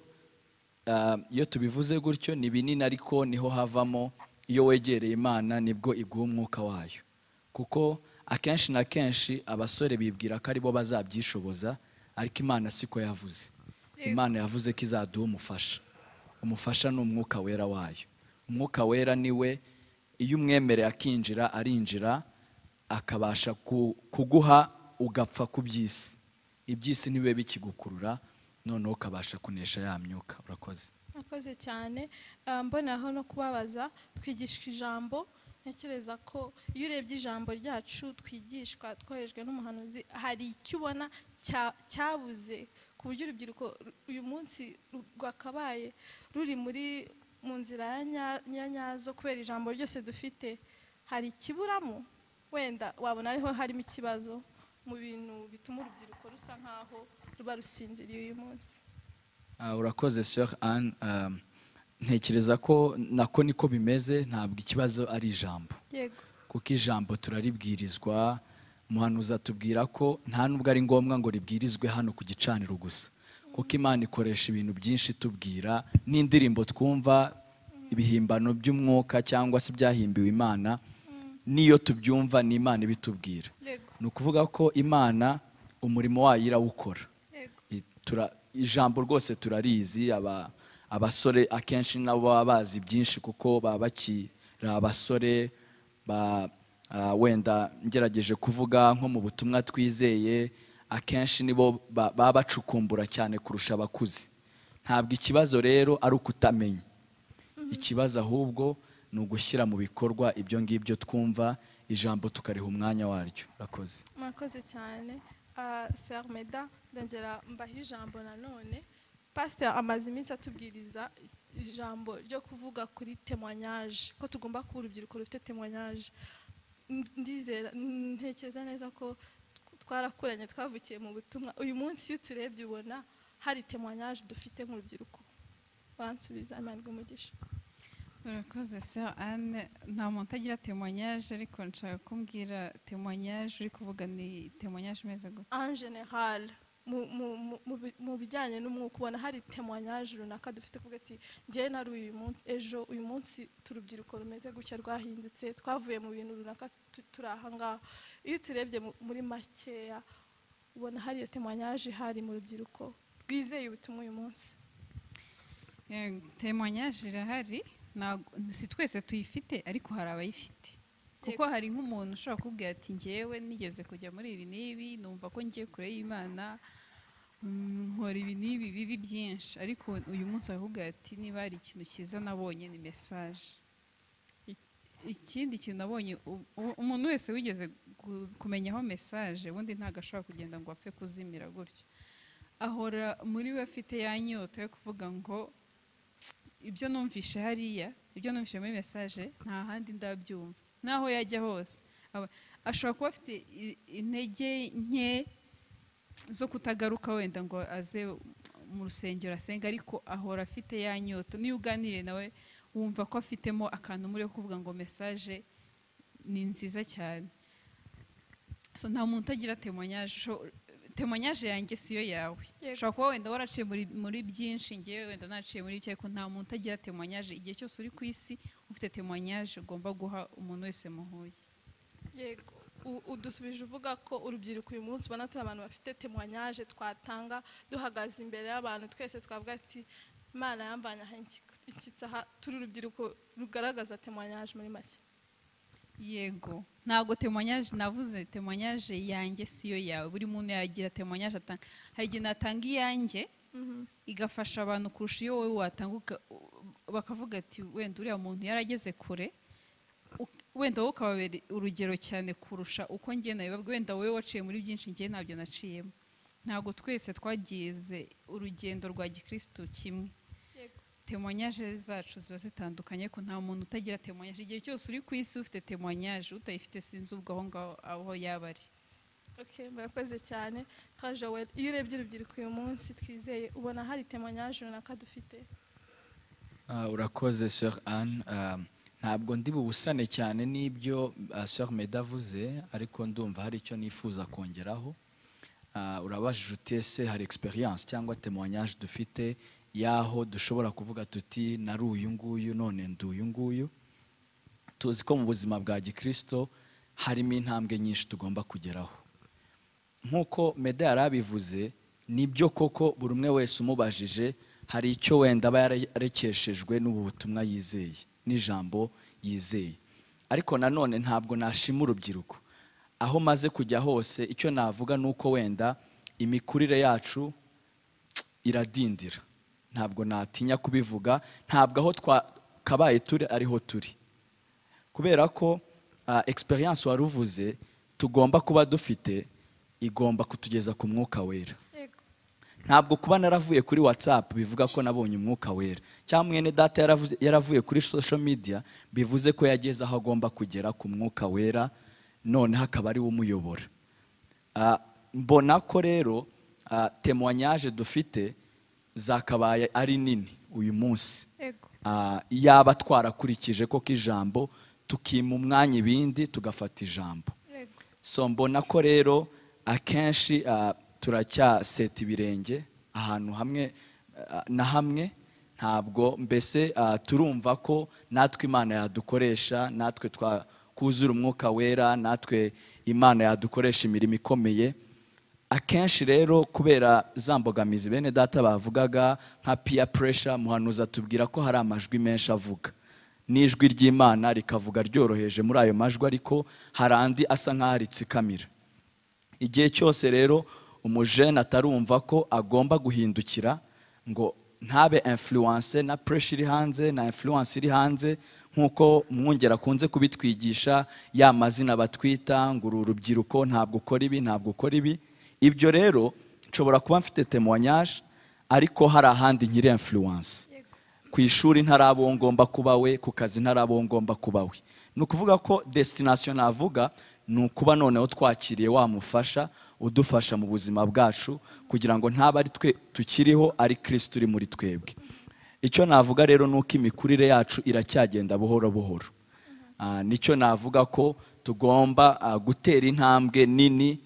Speaker 3: iyo tubivuze gutyo ni binini, ariko niho havamo iyo wegereye Imana nibwo iguha umwuka wayo. Kuko akenshi na kenshi abasore bibwira ko aribo bazabyishoboza, ariko Imana siko yavuze. Imana yavuze ko izaduha umufasha. Umufasha ni umwuka wera wayo. Umwuka Wera niwe iyo umwemereye akinjira, arinjira akabasha kuguha ugapfa ku by'isi, iby'isi ntibibe bikigukurura, noneho ukabasha kunesha ya myuka. Urakoze.
Speaker 4: Murakoze cyane. Mboneraho no kubabaza, twigishwa ijambo, ntekereza ko iyo urebye ijambo ryacu twigishwa twoherejwe n'umuhanuzi, hari icyo ubona cyabuze ku buryo urubyiruko uyu munsi rwakabaye ruri mu nzira ya nyazo kubera ijambo ryose dufite, hari ikiburamo, wenda wabona ariho harimo ikibazo mu bintu bituma urubyiruko rusa nkaho ruba rusinziriye uyu munsi.
Speaker 3: Urakoze Sœur Anne. Ntekereza ko nako niko bimeze, ntabwo ikibazo ari ijambo.
Speaker 4: Yego.
Speaker 3: Kuko ijambo turaribwirizwa, umuhanuzi atubwira ko nta nubwo ari ngombwa ngo ribwirizwe hano ku gicaniro gusa, kuko Imana ikoresha ibintu byinshi tubwira, n'indirimbo twumva, ibihimbano by'umwuka cyangwa se byahimbiwe Imana, niyo tubyumva ni Imana ibitubwira. Ni ukuvuga ko Imana umurimo wayo irawukora. Ijambo rwose turarizi, abasore akenshi nabo baba bazi byinshi kuko baba bakiri abasore, wenda ngerageje kuvuga nko mu butumwa twizeye, akenshi nibo baba bacukumbura cyane kurusha abakuze. Ntabwo ikibazo rero ari ukutamenya, ikibazo ahubwo ni ugushyira mu bikorwa ibyo ngibyo twumva, ijambo tukariha umwanya waryo. Urakoze.
Speaker 4: Murakoze cyane. Sœur Meda, ndongera mbaha ijambo nanone. Pasteur amaze iminsi atubwiriza ijambo ryo kuvuga kuri témoignage, ko tugomba kuba urubyiruko rufite témoignage. Ndizera, ntekereza neza ko twarakuranye, twavukiye mu butumwa. Uyu munsi iyo turebye ubona hari témoignage dufite nk'urubyiruko. Bansubiza, Imana iguhe umugisha.
Speaker 2: Urakoze Sœur Anne. Nta muntu utagira témoignage, ariko nshaka kumbwira témoignage uri kuvuga ni témoignage imeze gute?
Speaker 4: En général, mu bijyanye n'umwuka, ubona hari témoignage runaka dufite kuvuga ati njyewe nari uyu munsi, ejo uyu munsi turubyiruko rumeze gutya, rwahindutse, twavuye mu bintu runaka, turi aha ngaha. Iyo turebye muri makeya, ubona hari iyo témoignage ihari mu rubyiruko rwizeye ubutumwa uyu munsi?
Speaker 2: Témoignage irahari, si twese tuyifite, ariko hari abayifite. Kuko hari nk'umuntu ushobora kukubwira ati njyewe nigeze kujya muri ibi n'ibi, numva ko ngiye kure y'Imana, nkora ibi n'ibi bibi byinshi, ariko uyu munsi arakubwira ati niba hari ikintu cyiza nabonye ni message. Ikindi kintu nabonye, umuntu wese wigeze kumenyaho message, ubundi ntabwo ashobora kugenda ngo apfe kuzimira gutyo. Ahora muri we afite ya nyota yo kuvuga ngo ibyo numvishe hariya, ibyo numvishe muri message, nta handi ndabyumva. Naho yajya hose ashobora kuba afite intege nke zo kutagaruka wenda ngo aze mu rusengero asenga, ariko ahora afite ya nyota. Niyo uganiriye nawe wumva ko afitemo akantu muri kuvuga ngo message ni nziza cyane. So nta muntu utagira témoignage. Témoignage yanjye siyo yawe. Ushobora kuba wenda waraciye muri byinshi, ngewe wenda naciye muri byo, ariko nta muntu utagira témoignage. Igihe cyose uri ku isi ufite témoignage ugomba guha umuntu wese muhuye.
Speaker 4: Yego, udusubije uvuga ko urubyiruko uyu munsi ubona turi abantu bafite témoignage twatanga duhagaze imbere y'abantu, twese twavuga ati Imana yamvanye aha inshyitsi aha, turi urubyiruko rugaragaza témoignage muri make.
Speaker 2: Yego, ntabwo témoignage navuze, témoignage yanjye siyo yawe. Buri muntu yagira témoignage atanga. Hari igihe natanga iyanjye igafasha abantu kurusha iyo wowe watanga, bakavuga ati wenda uriya muntu yarageze kure, wenda wowe ukababera urugero cyane kurusha uko njye nabibabwiye. Wenda wowe waciye muri byinshi, njye ntabyo naciyemo. Ntabwo twese twagize urugendo rwa gikristo kimwe. Témoignage zacu ziba zitandukanye, ko nta muntu utagira témoignage. Igihe cyose uri ku isi ufite témoignage, utayifite sinzi ubwo aho ngaho aho yaba ari.
Speaker 4: Okay, murakoze cyane. Nka Joel, iyo urebye urubyiruko uyu munsi twizeye, ubona hari témoignage runaka dufite?
Speaker 3: Urakoze Sœur Anne. Ntabwo ndi bubusane cyane n'ibyo Sœur Meda avuze, ariko ndumva hari icyo nifuza kongeraho. Urabajije uti ese hari experience cyangwa témoignage dufite yaho dushobora kuvuga tuti nari uyu nguyu none ndi uyu nguyu. Tuzi ko mu buzima bwa gikristo harimo intambwe nyinshi tugomba kugeraho. Nk'uko Meda yarabivuze, nibyo koko buri umwe wese umubajije hari icyo wenda aba yarekeshejwe n'ubu butumwa yizeye. n'ijambo yizeye. Ariko nanone ntabwo nashima urubyiruko, aho maze kujya hose icyo navuga nuko wenda imikurire yacu iradindira, ntabwo natinya kubivuga, ntabwo aho twakabaye turi ariho turi, kubera ko experience waruvuze tugomba kuba dufite igomba kutugeza ku mwuka wera. Ntabwo kuba naravuye kuri WhatsApp bivuga ko nabonye umwuka wera, cyangwa mwene data yaravuye kuri social media bivuze ko yageze aho agomba kugera ku mwuka wera, none hakaba ari umuyobora. Mbona ko rero témoignage dufite zakabaye ari nini uyu munsi, yaba twarakurikije koko ijambo, tukima umwanya ibindi tugafata ijambo. So mbona ko rero akenshi turacyaseta ibirenge ahantu hamwe na hamwe, ntabwo mbese turumva ko natwe Imana yadukoresha, natwe twakuzura umwuka wera, natwe Imana yadukoresha imirimo ikomeye. Akenshi rero kubera za mbogamizi bene data bavugaga nka peer pressure, muhanuzi atubwira ko hari amajwi menshi avuga, n'ijwi ry'Imana rikavuga ryoroheje muri ayo majwi, ariko hari andi asa nk'aho aritsikamira. Igihe cyose rero umujene atarumva ko agomba guhindukira ngo ntabe influence na pressure iri hanze na influence iri hanze, nkuko mwongera akunze kubitwigisha, ya mazina batwita ngo uru rubyiruko ntabwo ukora ibi, ntabwo ukora ibi. Ibyo rero nshobora kuba mfite témoignage, ariko hari ahandi nkiri influence. Ku ishuri ntarabo ngomba kuba we, ku kazi ntarabo ngomba kuba we. Ni ukuvuga ko destination navuga ni ukuba noneho twakiriye wa mufasha udufasha mu buzima bwacu, kugira ngo ntaba ari twe tukiriho, ari Kristo uri muri twebwe. Icyo navuga rero nuko imikurire yacu iracyagenda buhoro buhoro. Nicyo navuga ko tugomba gutera intambwe nini,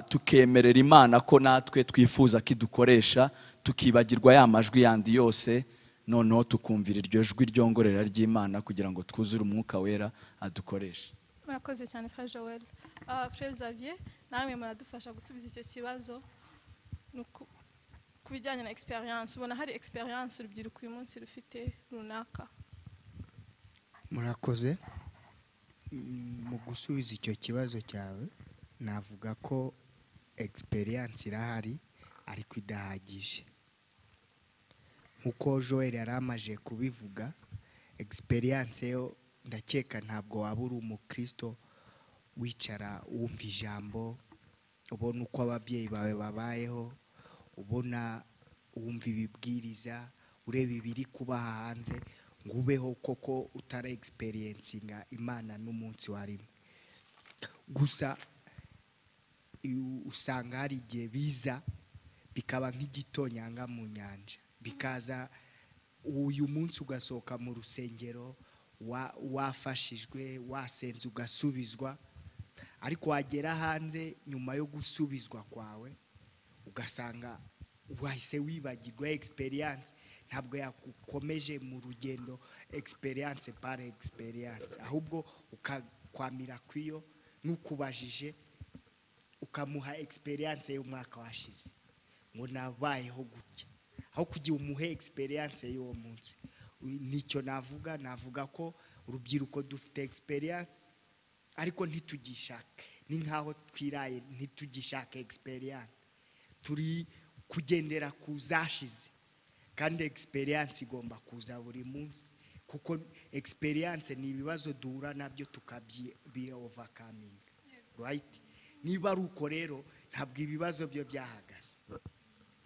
Speaker 3: tukemerera Imana ko natwe twifuza kidukoresha, tukibagirwa ya majwi yandi yose, noneho tukumvira iryo jwi ryongorera ry'Imana kugira ngo twuzure umwuka wera adukoreshe.
Speaker 4: Murakoze cyane Frère Joel. Frère Xavier, namwe muradufasha gusubiza icyo kibazo ku bijyanye na experience. Ubona hari experience urubyiruko uyu munsi rufite runaka?
Speaker 1: Murakoze. Mu gusubiza icyo kibazo cyawe navuga ko experience irahari ariko idahagije. Nkuko Joel yaramaje kubivuga, experience yo ndakeka ntabwo waba uri umukristo wicara wumva ijambo, ubona uko ababyeyi bawe babayeho, ubona wumva ibibwiriza, ureba ibiri kuba hanze, ngo ubeho koko utara experiencinga Imana n'umunsi warimo. Gusa usanga hari igihe biza bikaba nk'igitonyanga mu nyanja, bikaza uyu munsi ugasohoka mu rusengero wafashijwe, wasenze ugasubizwa, ariko wagera hanze nyuma yo gusubizwa kwawe ugasanga wahise wibagirwa experience, ntabwo yakukomeje mu rugendo experience par experience, ahubwo ukakwamira kwiyo n'ukubajije ukamuha experience y'umwaka washize ngo nabayeho gutya, aho kugira umuhe experience y'uwo munsi. Nicyo navuga ko urubyiruko dufite experience ariko ntitugishake, ni nkaho twiraye ntitugishake experience, turi kugendera kuzashize, kandi experience igomba kuza buri munsi, kuko experience ni ibibazo duhura nabyo tukabyi overcoming, right? Niba ari uko rero ntabwo ibibazo byo byahagaze.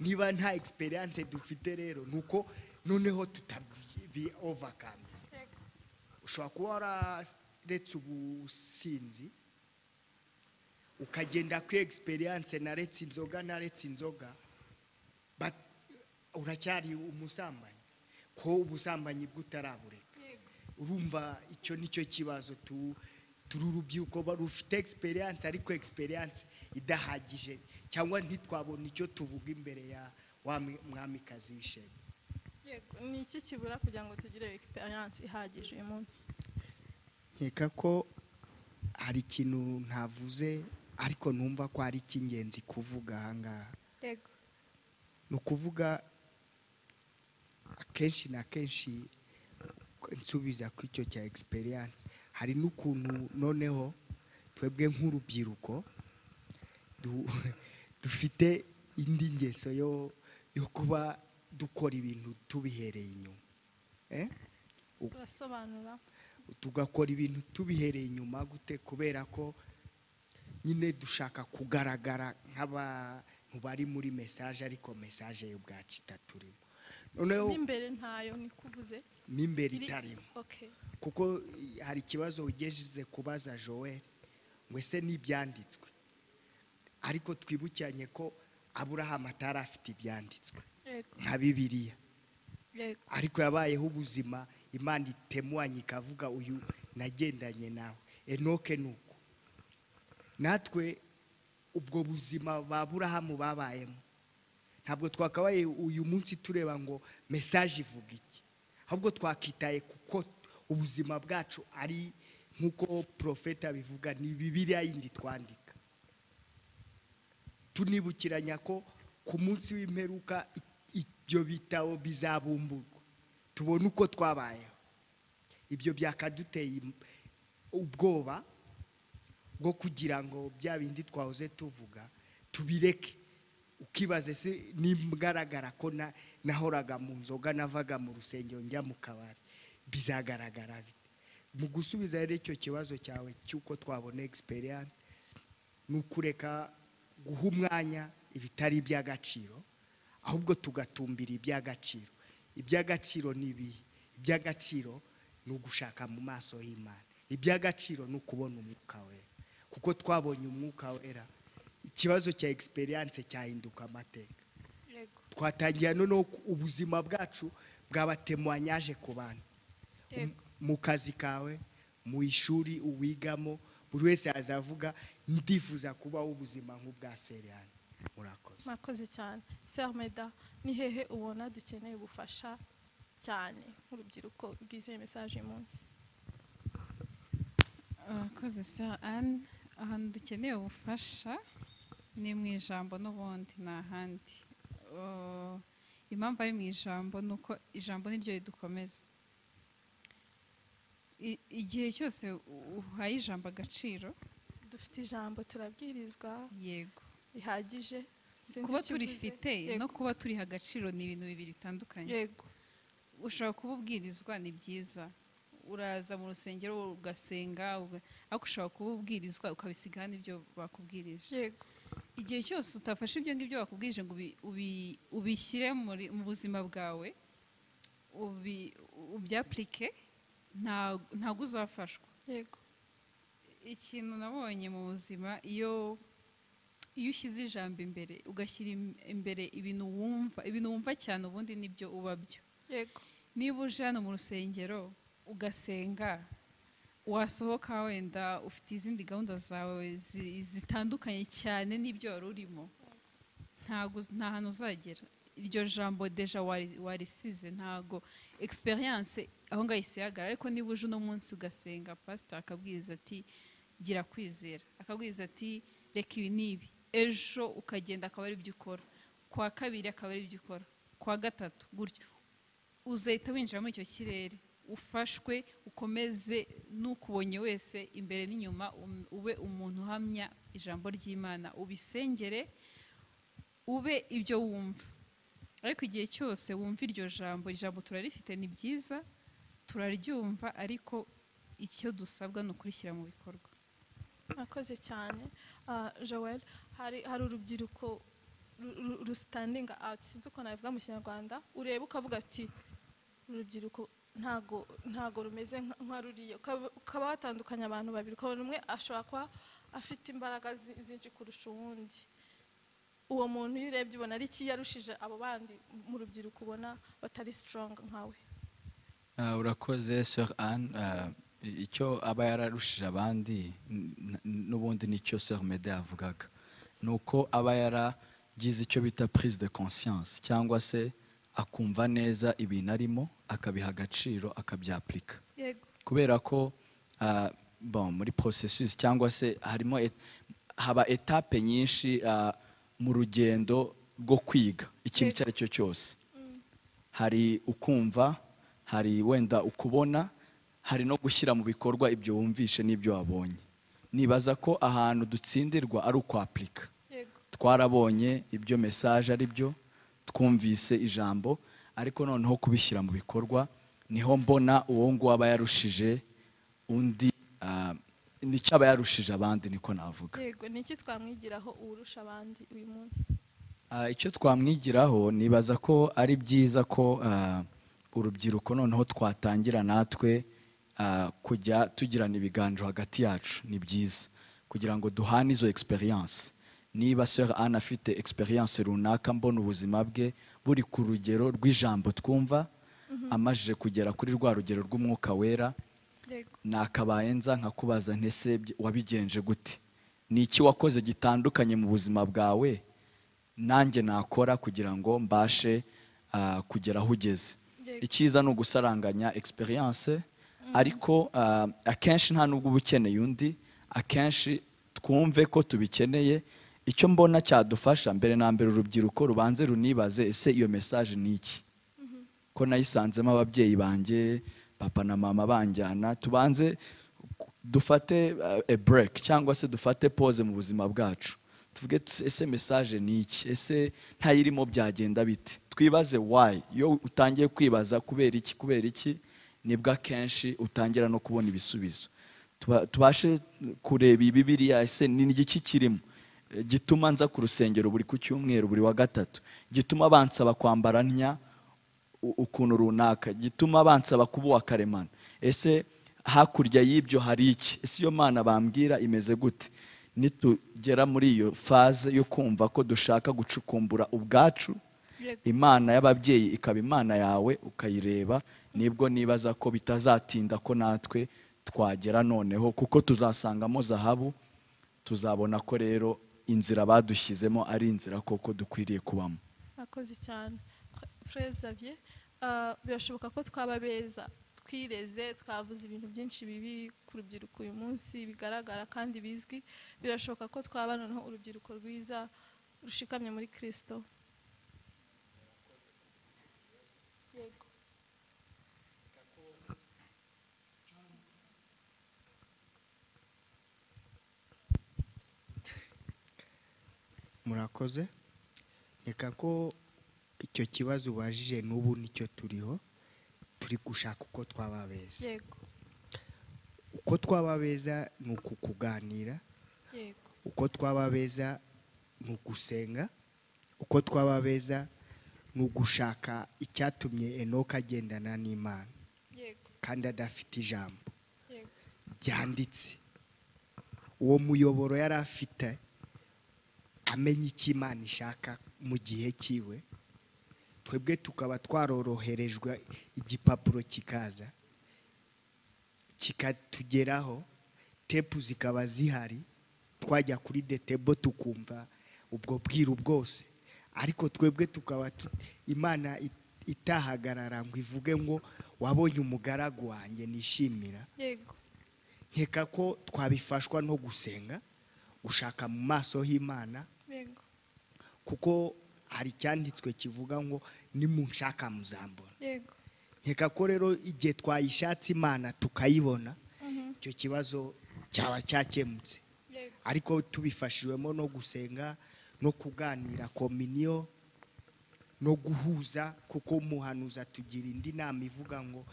Speaker 1: Niba nta experience dufite rero nuko noneho tutabi overcome. Ushobora kuba wararetse ubusinzi ukagenda ku experience, naretse inzoga, but uracyari umusambanyi, ko ubusambanyi bw'utarabureka. Urumva icyo nicyo kibazo turi urubyiruko rufite experience ariko experience idahagije, cyangwa ntitwabona icyo tuvuga imbere ya wa mwamikazi w'ishema.
Speaker 4: Yego, ni iki kibura kugira ngo tugire experience ihagije uyu munsi?
Speaker 1: Nkeka ko hari ikintu ntavuze ariko numva ko ari icy'ingenzi kuvuga aha ngaha.
Speaker 4: Yego.
Speaker 1: Ni ukuvuga akenshi na kenshi Nsubiza ku icyo cya experience, hari n'ukuntu noneho twebwe nk'urubyiruko dufite indi ngeso yo kuba dukora ibintu tubihereye inyuma.
Speaker 4: Turasobanura.
Speaker 1: Tugakora ibintu tubihereye inyuma gute? Kubera ko nyine dushaka kugaragara nk'abantu bari muri message, ariko message y'ubwacu itaturimo. Noneho
Speaker 4: n'imbere ntayo nikuvuze,
Speaker 1: n'imbere itarimo. Kuko hari ikibazo ugeze kubaza Joel ngo ese n'ibyanditswe, ariko twibukiranye ko Aburahamu atari afite ibyanditswe nka Bibiliya, ariko yabayeho ubuzima Imana itemuanye ikavuga uyu nagendanye nawe. Enoke nuko natwe ubwo buzima ba Aburahamu babayemo ntabwo twakabaye uyu munsi tureba ngo message ivuga iki, ahubwo twakitaye kuko ubuzima bwacu ari nkuko profeta abivuga, ni Bibiliya yindi twandika. Tunibukiranya ko ku munsi w'imperuka ibyo bitabo bizabumburwa, tubone uko twabayeho. Ibyo byakaduteye ubwoba bwo kugira ngo bya bindi twahoze tuvuga tubireke. Ukibaze se nimgaragara ko nahoraga mu nzoga, navaga mu rusengero njya mu kabari, bizagaragara bite? Mu gusubiza rero icyo kibazo cyawe cy'uko twabona experience, ni ukureka guha umwanya ibitari iby'agaciro, ahubwo tugatumbira iby'agaciro. Iby'agaciro ni ibihe? Iby'agaciro ni ugushaka mu maso y'Imana. Iby'agaciro ni ukubona umwuka wera, kuko twabonye umwuka wera ikibazo cya experience cyahinduka amateka. Twatangira noneho ubuzima bwacu bwabatemwanyaje ku bantu, mu kazi kawe, mu ishuri uwigamo, buri wese azavuga ndifuza kubaho ubuzima nk'ubwa Seriyani. Murakoze.
Speaker 4: Murakoze cyane. Sœur Meda, ni hehe ubona dukeneye ubufasha cyane nk'urubyiruko rwizeye message uyu munsi?
Speaker 2: Murakoze Sœur Anne. Ahantu dukeneye ubufasha ni mu ijambo n'ubundi ni ahandi. Impamvu ari mu ijambo ni uko ijambo niryo ridukomeza. Igihe cyose uhaye ijambo agaciro,
Speaker 4: dufite ijambo turabwirizwa,
Speaker 2: yego,
Speaker 4: bihagije.
Speaker 2: Kuba turifite no kuba turiha agaciro ni ibintu bibiri bitandukanye.
Speaker 4: Yego.
Speaker 2: Ushobora kuba ubwirizwa ni byiza, uraza mu rusengero ugasenga, ariko ushobora kuba ubwirizwa ukabisiga n'ibyo bakubwirije.
Speaker 4: Yego.
Speaker 2: Igihe cyose utafashe ibyo ngibyo bakubwirije ngo ubishyire mu buzima bwawe, ubyaplike, ntabwo uzafashwa.
Speaker 4: Yego.
Speaker 2: Ikintu nabonye mu buzima, iyo ushyize ijambo imbere, ugashyira imbere ibintu wumva cyane, ubundi nibyo uba byo.
Speaker 4: Yego.
Speaker 2: Niba uje hano mu rusengero ugasenga, wasohoka wenda ufite izindi gahunda zawe zitandukanye cyane n'ibyo wari urimo, nta hantu uzagera. Iryo jambo deja warisize, ntago experience aho ngaho isihagara. Ariko niba uje uno munsi ugasenga, pastor akabwiriza ati gira kwizera, akabwiriza ati reka ibi n'ibi, ejo ukagenda akaba ari ibyo ukora, kwa kabiri akaba ari ibyo ukora, kwa gatatu gutyo, uzahita winjira muri icyo kirere, ufashwe, ukomeze n'ukubonye wese imbere n'inyuma, ube umuntu uhamya ijambo ry'Imana, ubisengere, ube ibyo wumva. Ariko igihe cyose wumva iryo jambo, ijambo turarifite ni byiza, turaryumva, ariko icyo dusabwa ni ukurishyira mu bikorwa.
Speaker 4: Murakoze cyane. Joel, hari urubyiruko rustandinga out, sinzi uko nabivuga mu Kinyarwanda, ureba ukavuga ati urubyiruko ntago rumeze nka ruriya, ukaba watandukanya abantu babiri, ukabona umwe ashobora kuba afite imbaraga zinshi kurusha uwundi. Uwo muntu iyo urebye ubona ari iki yarushije abo bandi mu rubyiruko ubona batari strong nkawe?
Speaker 3: Urakoze Sœur Anne. Icyo aba yararushije abandi n'ubundi nicyo Sœur Meda yavugaga, nuko aba yaragize icyo bita prise de conscience, cyangwa se akumva neza ibintu arimo, akabiha agaciro, akabyaplika.
Speaker 4: Yego.
Speaker 3: Kubera ko bon, muri processus cyangwa se harimo haba etape nyinshi mu rugendo rwo kwiga ikintu icyo ari cyo cyose. Hari ukumva, Hari wenda ukubona, hari no gushyira mu bikorwa ibyo wumvishe n'ibyo wabonye. Nibaza ko ahantu dutsindirwa ari ukwapurika. Twarabonye ibyo message ari byo, twumvise ijambo, ariko noneho kubishyira mu bikorwa niho mbona uwo nguwo aba yarushije undi, nicyo aba yarushije abandi, niko navuga.
Speaker 4: Yego, niki twamwigiraho urusha abandi uyu munsi?
Speaker 3: Icyo twamwigiraho, nibaza ko ari byiza ko urubyiruko noneho twatangira natwe kujya tugirana ibiganiro hagati yacu. Ni byiza kugira ngo duhane izo experience. Niba Sœur Anne afite experience runaka, mbona ubuzima bwe buri ku rugero rw'ijambo twumva, amajije kugera kuri rwa rugero rw'umwuka wera, nakabaye nza nkakubaza ntese wabigenje gute, ni iki wakoze gitandukanye mu buzima bwawe nanjye nakora kugira ngo mbashe kugera aho ugeze. Icyiza ni ugusaranganya experience, ariko akenshi nta nubwo uba ukeneye undi, akenshi twumve ko tubikeneye. Icyo mbona cyadufasha mbere na mbere, urubyiruko rubanze runibaze, ese iyo message ni iki? Ko nayisanzemo ababyeyi banjye, papa na mama banjyana, tubanze dufate a break cyangwa se dufate pause mu buzima bwacu, tuvuge ese message ni iki? Ese ntayirimo byagenda bite? Twibaze why. Iyo utangiye kwibaza kubera iki, kubera iki, nibwo akenshi utangira no kubona ibisubizo. Tubashe kureba Bibiliya, ese ni igiki kirimo gituma nza ku rusengero buri ku cyumweru, buri wa gatatu, gituma bansaba kwambara ntya ukuntu runaka, gituma bansaba kuba uwa karemano? Ese hakurya y'ibyo hari iki? Ese iyo Mana bambwira imeze gute? Nitugera muri iyo phase yo kumva ko dushaka gucukumbura ubwacu, Imana y'ababyeyi ikaba Imana yawe ukayireba, nibwo nibaza ko bitazatinda ko natwe twagera noneho, kuko tuzasangamo zahabu, tuzabona ko rero inzira badushyizemo ari inzira koko dukwiriye kubamo.
Speaker 4: Murakoze cyane Frère Xavier. Birashoboka ko twaba beza twireze, twavuze ibintu byinshi bibi ku rubyiruko uyu munsi bigaragara kandi bizwi. Birashoboka ko twaba noneho urubyiruko rwiza rushikamye muri Kristo? Yego.
Speaker 1: Murakoze. Reka ko icyo kibazo ubajije n'ubu nicyo turiho, turi gushaka uko twaba beza.
Speaker 4: Yego.
Speaker 1: Uko twaba beza ni ukukuganira.
Speaker 4: Yego.
Speaker 1: Uko twaba beza ni ugusenga. Uko twaba beza ni ugushaka icyatumye Enoka agendana n'Imana.
Speaker 4: Yego.
Speaker 1: Kandi adafite ijambo.
Speaker 4: Yego.
Speaker 1: Byanditse. Uwo muyoboro yari afite amenya icyo Imana ishaka mu gihe cyiwe, twebwe tukaba twaroroherejwe igipapuro kikaza kikatugeraho, tepu zikaba zihari, twajya kuri detebo tukumva ubwo bwiru bwose, ariko twebwe tukaba Imana itahagarara ngo ivuge ngo wabonye umugaragu wanjye nishimira.
Speaker 4: Yego.
Speaker 1: Nkeka ko twabifashwa no gusenga, gushaka mu maso h'Imana.
Speaker 4: Yego.
Speaker 1: Kuko hari icyanditswe kivuga ngo nimunshaka muzambona.
Speaker 4: Yego.
Speaker 1: Nkeka ko rero igihe twayishatse Imana tukayibona, icyo kibazo cyaba cyakemutse.
Speaker 4: Yego.
Speaker 1: Ariko tubifashijwemo no gusenga no kuganira communion no guhuza, kuko umuhanuzi tugira indi nama ivuga ngo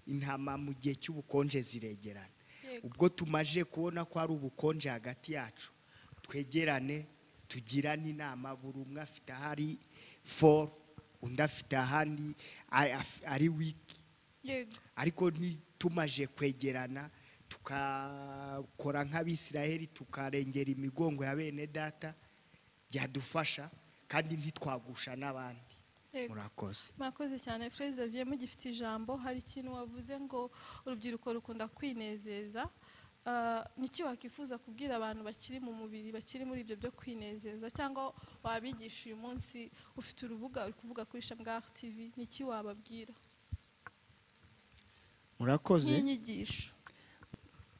Speaker 1: intama mu gihe cy'ubukonje ziregerana.
Speaker 4: Yego.
Speaker 1: Ubwo tumaje kubona ko ari ubukonje hagati yacu, twegerane, tugirane inama, buri umwe afite ahari for, undi afite ahandi ari weak.
Speaker 4: Yego.
Speaker 1: Ariko nitumaje kwegerana tukakora nk'Abisiraheli, tukarengera imigongo ya bene data, byadufasha kandi ntitwagusha n'abandi.
Speaker 4: Yego.
Speaker 1: Murakoze.
Speaker 4: Murakoze cyane Frère Xavier. Mugifite ijambo, hari ikintu wavuze ngo urubyiruko rukunda kwinezeza. Niki wakifuza kubwira abantu bakiri mu mubiri, bakiri muri ibyo byo kwinezeza, cyangwa wabigisha uyu munsi ufite urubuga uri kuvuga kuri Shamgar TV, niki wababwira?
Speaker 1: Murakoze.
Speaker 4: N'inyigisho.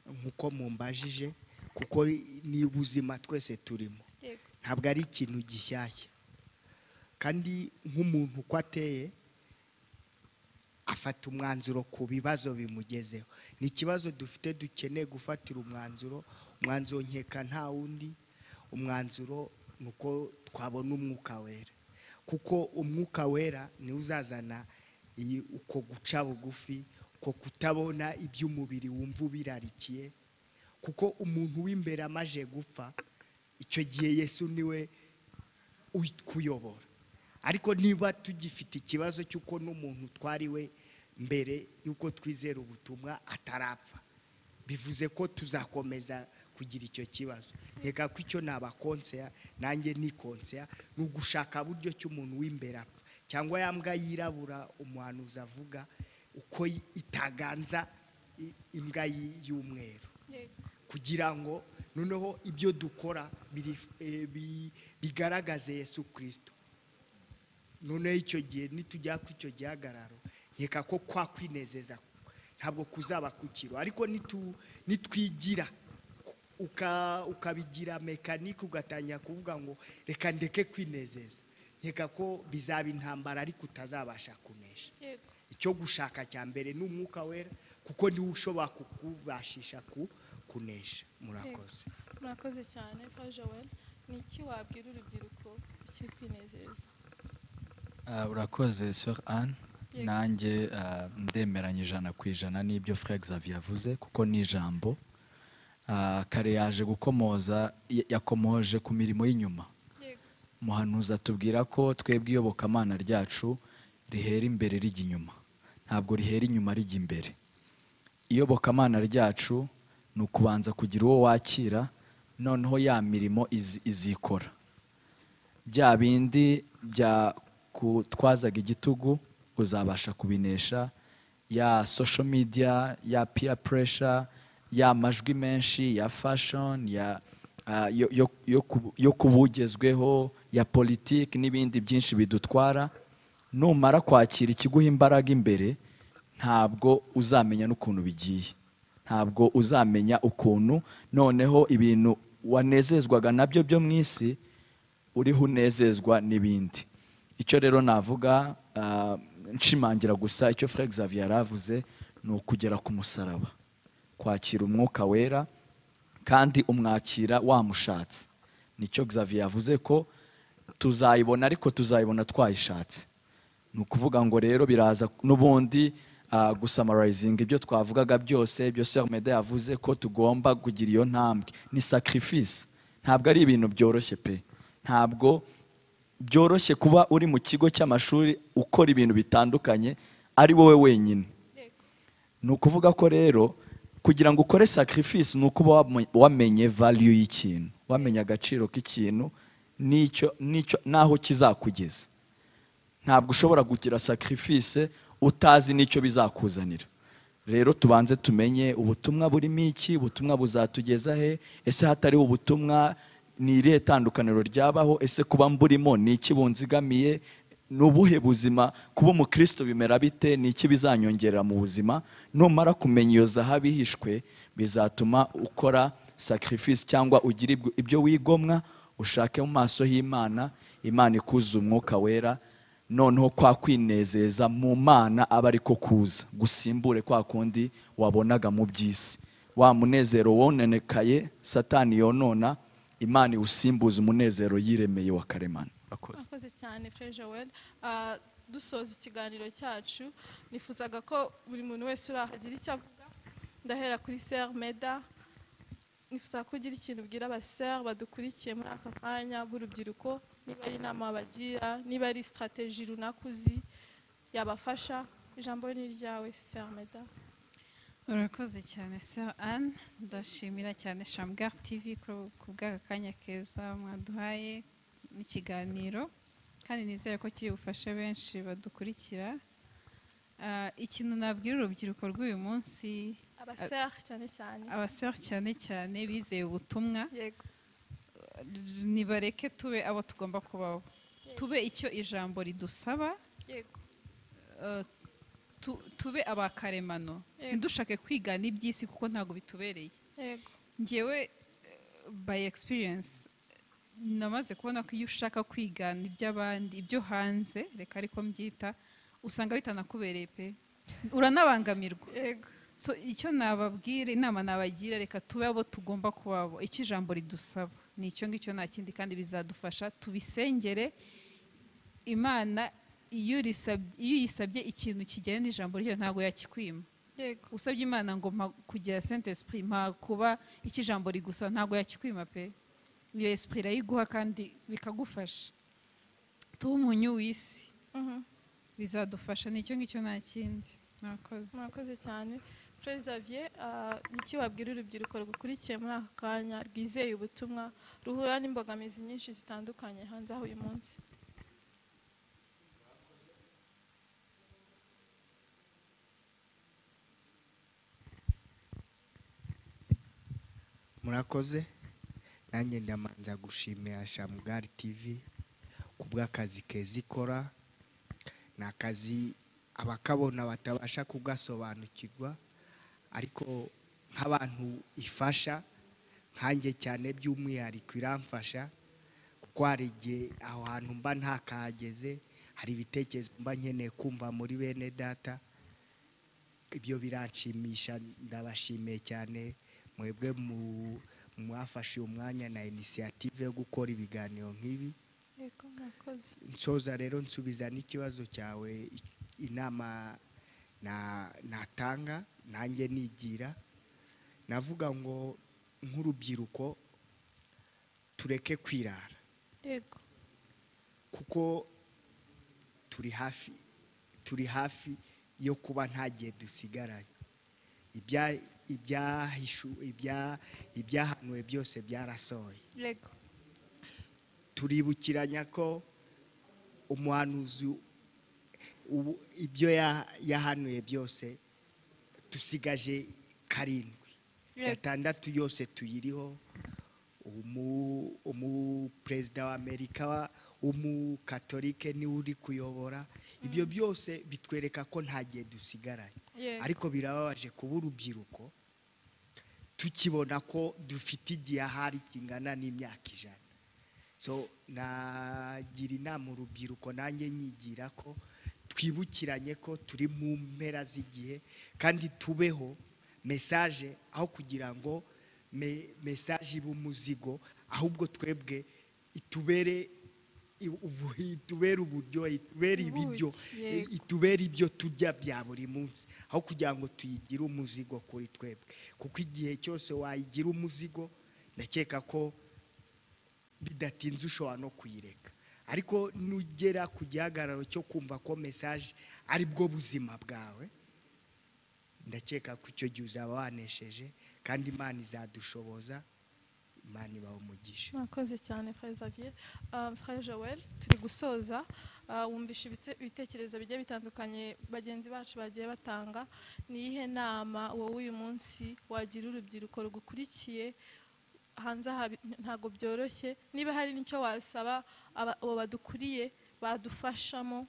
Speaker 1: Nkuko mumbajije, kuko ni ubuzima twese turimo.
Speaker 4: Yego.
Speaker 1: Ntabwo ari ikintu gishyashya. Kandi nk'umuntu uko ateye, Afata umwanzuro ku bibazo bimugezeho. Ni ikibazo dufite dukeneye gufatira umwanzuro. Umwanzuro nkeka nta wundi, umwanzuro ni uko twabona Umwuka Wera, kuko Umwuka Wera niwe uzazana uko guca bugufi, uko kutabona iby'umubiri wumva ubirarikiye. Kuko umuntu w'imbere amaje gupfa, icyo gihe Yesu niwe kuyobora. Ariko niba tugifite ikibazo cy'uko n'umuntu twariwe mbere y'uko twizera ubutumwa atarapfa, bivuze ko tuzakomeza kugira icyo kibazo. Nkeka ko icyo nabakonseya, nanjye nikonseya, ni ugushaka buryo cy'umuntu w'imbere apfa, cyangwa ya mbwa yirabura umuhanuzi avuga uko itaganza imbwa y'umweru, kugira ngo noneho ibyo dukora bigaragaze Yesu Kristo. Noneho icyo gihe nitujya ku icyo gihagararo, nkeka ko kwa kwinezeza ntabwo kuzaba kukiro. Ariko nitwigira ukabigira mekanike, ugatangira kuvuga ngo reka ndeke kwinezeza, nkeka ko bizaba intambara ariko utazabasha kunesha. Icyo gushaka cya mbere ni Umwuka Wera, kuko niwe ushobora kukubashisha kunesha. Murakoze.
Speaker 4: Murakoze cyane. Frère Joel, ni iki wabwira urubyiruko rukiri kwinezeza?
Speaker 3: Urakoze Sœur Anne. Nanjye ndemeranya 100% n'ibyo Frère Xavier yavuze, kuko ni ijambo kare yaje gukomoza, yakomoje ku mirimo y'inyuma. Muhanuzi atubwira ko twebwe iyobokamana ryacu rihera imbere rijya inyuma, ntabwo rihera inyuma rijya imbere. Iyobokamana ryacu ni ukubanza kugira uwo wakira, noneho ya mirimo izikora. Bya bindi bya kutwazaga igitugu uzabasha kubinesha, ya social media, ya peer pressure, ya majwi menshi, ya fashion, ya yo kubugezweho, ya politiki n'ibindi byinshi bidutwara. Numara kwakira ikiguha imbaraga imbere, ntabwo uzamenya n'ukuntu bigiye, ntabwo uzamenya ukuntu noneho ibintu wanezezwaga nabyo byo mu isi uriho unezezwa n'ibindi. Icyo rero navuga, nshimangira gusa icyo Frère Xavier yaravuze, ni ukugera ku musaraba, kwakira Umwuka Wera, kandi umwakira wamushatse. Nicyo Xavier yavuze ko tuzayibona, ariko tuzayibona twayishatse. Ni ukuvuga ngo rero biraza n'ubundi gusummarizinga ibyo twavugaga byose, ibyo Sœur Meda yavuze ko tugomba kugira iyo ntambwe. Ni sacrifice, ntabwo ari ibintu byoroshye pe. Ntabwo byoroshye kuba uri mu kigo cy'amashuri ukora ibintu bitandukanye ari wowe wenyine. Ni ukuvuga ko rero kugira ngo ukore sacrifice ni ukuba wamenye value y'ikintu, wamenye agaciro k'ikintu n'icyo n'icyo naho kizakugeza. Ntabwo ushobora kugira sacrifice utazi n'icyo bizakuzanira. Rero tubanze tumenye ubutumwa burimo iki, ubutumwa buzatugeza he, ese hatariho ubutumwa ni irihe tandukaniro ryabaho, ese kuba mburimo ni iki bunzigamiye, ni ubuhe buzima, kuba umukristo bimera bite, ni iki bizanyongerera mu buzima. Numara kumenya iyo zahabu ihishwe, bizatuma ukora sacrifice cyangwa ugira ibyo wigomwa, ushake mu maso y'Imana, Imana ikuzuza Umwuka Wera, noneho kwa kwinezeza mu Mana aba ariko kuza gusimbure kwa kundi wabonaga mu by'isi. Wa munezero wonenekaye Satani yonona, Imana iwusimbuza umunezero yiremeye wa karemano.
Speaker 4: Murakoze cyane Frère Joel. Dusoza ikiganiro cyacu, nifuzaga ko buri muntu wese urahagira icyo avuga. Ndahera kuri Sœur Meda, nifuza ko ugira ikintu ubwira abasœur badukurikiye muri aka kanya b'urubyiruko, niba ari inama bagira, niba ari stratégie runaka uzi yabafasha. Ijambo ni iryawe Sœur Meda.
Speaker 2: Urakoze cyane Sœur Anne, ndashimira cyane Shamgar TV ku bw'aka kanya keza mwaduhaye n'ikiganiro, kandi nizere ko kiri bufashe benshi badukurikira. Ikintu nabwira urubyiruko rw'uyu munsi,
Speaker 4: abasœur cyane cyane,
Speaker 2: abasœur cyane cyane bizeye ubutumwa, nibareke tube abo tugomba kubaho, tube icyo ijambo ridusaba, tube abakaremano, ntidushake kwigana iby'isi kuko ntabwo bitubereye. Njyewe by experience namaze kubona ko iyo ushaka kwigana iby'abandi, ibyo hanze, reka ariko mbyita, usanga bitanakubereye pe. Uranabangamirwa. So icyo nababwira, inama nabagira, reka tube abo tugomba kubabo. Icyo ijambo ridusaba ni icyo ngicyo, nta kindi, kandi bizadufasha. Tubisengere Imana. Iyo uyisabye ikintu kijyanye n'ijambo ryayo ntabwo yakikwima. Usabye Imana ngo mpa kugira Saint Esprit, mpa kuba icyo ijambo rigusa, ntabwo yakikwima pe. Iyo esprit irayiguha kandi bikagufasha. Tuba umunyu w'isi, bizadufasha. Ni icyo ngicyo, nta kindi. Murakoze.
Speaker 4: Murakoze cyane. Frère Xavier, niki wabwira urubyiruko rugukurikiye muri aka kanya, rwizeye ubutumwa, ruhura n'imbogamizi nyinshi zitandukanye hanze aho uyu munsi?
Speaker 1: Murakoze. Nanjye ndamanza gushimira Shamgar TV kubw'akazi keza ikora. Ni akazi abakabona batabasha kugasobanukirwa, ariko nk'abantu ifasha, nkanjye cyane by'umwihariko iramfasha, kuko hari igihe aho hantu mba ntakahageze, hari ibitekerezo mba nkeneye kumva muri bene data. Ibyo biranshimisha, ndabashimiye cyane mwebwe mwafashe umwanya na initiative yo gukora ibiganiro nk'ibi. Nsoza rero nsubiza n'ikibazo cyawe, inama natanga nanjye nigira, navuga ngo nk'urubyiruko tureke kwirara.
Speaker 4: Yego.
Speaker 1: Kuko turi hafi yo kuba nta gihe dusigaranye. Ibyahanuwe byose byarasohoye.
Speaker 4: Yego.
Speaker 1: Turibukiranya ko umuhanuzi ibyo yahanuye byose dusigaje 7, 6 yose tuyiriho. Umuperezida wa Amerika w'umukatolike niwe uri kuyobora. Ibyo byose bitwereka ko nta gihe dusigaranye. Ariko birababaje kuba urubyiruko tukibona ko dufite igihe ahari kingana n'imyaka 100. So nagira inama urubyiruko, nanjye nyigira ko twibukiranye ko turi mu mpera z'igihe, kandi tubeho message aho kugira ngo message ibe umuzigo, ahubwo twebwe itubere uburyo, itubere ibiryo, itubere ibyo turya bya buri munsi, aho kugira ngo tuyigire umuzigo kuri twebwe. Kuko igihe cyose wayigira umuzigo, ndakeka ko bidatinze ushobora no kuyireka. Ariko nugera ku gihagararo cyo kumva ko message ari bwo buzima bwawe, ndakeka ko icyo gihe uzaba wanesheje, kandi Imana izadushoboza. Imana ibahe umugisha.
Speaker 4: Murakoze cyane Frère Xavier. Frère Joel, turi gusoza. Wumvishe ibitekerezo bigiye bitandukanye bagenzi bacu bagiye batanga. Ni iyihe nama wowe uyu munsi wagira urubyiruko rugukurikiye hanze aha? Ntabwo byoroshye. Niba hari n'icyo wasaba abo badukuriye badufashamo,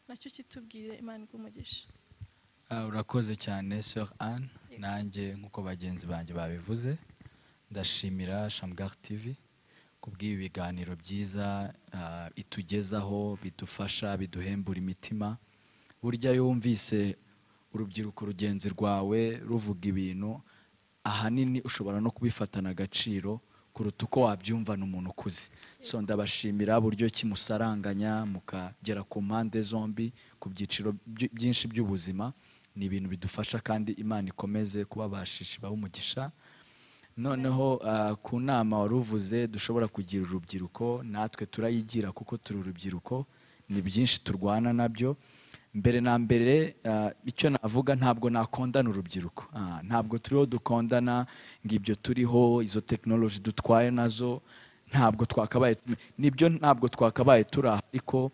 Speaker 4: nacyo kitubwire. Imana iguhe umugisha.
Speaker 3: Urakoze cyane Sœur Anne. Nanjye nk'uko bagenzi banjye babivuze, ndashimira Shamgar TV kubw'ibi biganiro byiza itugezaho, bidufasha, biduhembura imitima. Burya iyo wumvise urubyiruko rugenzi rwawe ruvuga ibintu, ahanini ushobora no kubifatana agaciro kuruta uko wabyumvana umuntu ukuze. So ndabashimira buryo kimusaranganya mukagera ku mpande zombi, ku byiciro byinshi by'ubuzima. Ni ibintu bidufasha, kandi Imana ikomeze kubabashisha ibahe umugisha. Noneho ku nama waruvuze dushobora kugira urubyiruko, natwe turayigira kuko turi urubyiruko, ni byinshi turwana nabyo. Mbere na mbere icyo navuga, ntabwo nakondana urubyiruko. Ntabwo turiho dukondana ngo ibyo turiho, izo tekinoloji dutwaye nazo ntabwo twakabaye, nibyo ntabwo twakabaye turi aha. Ariko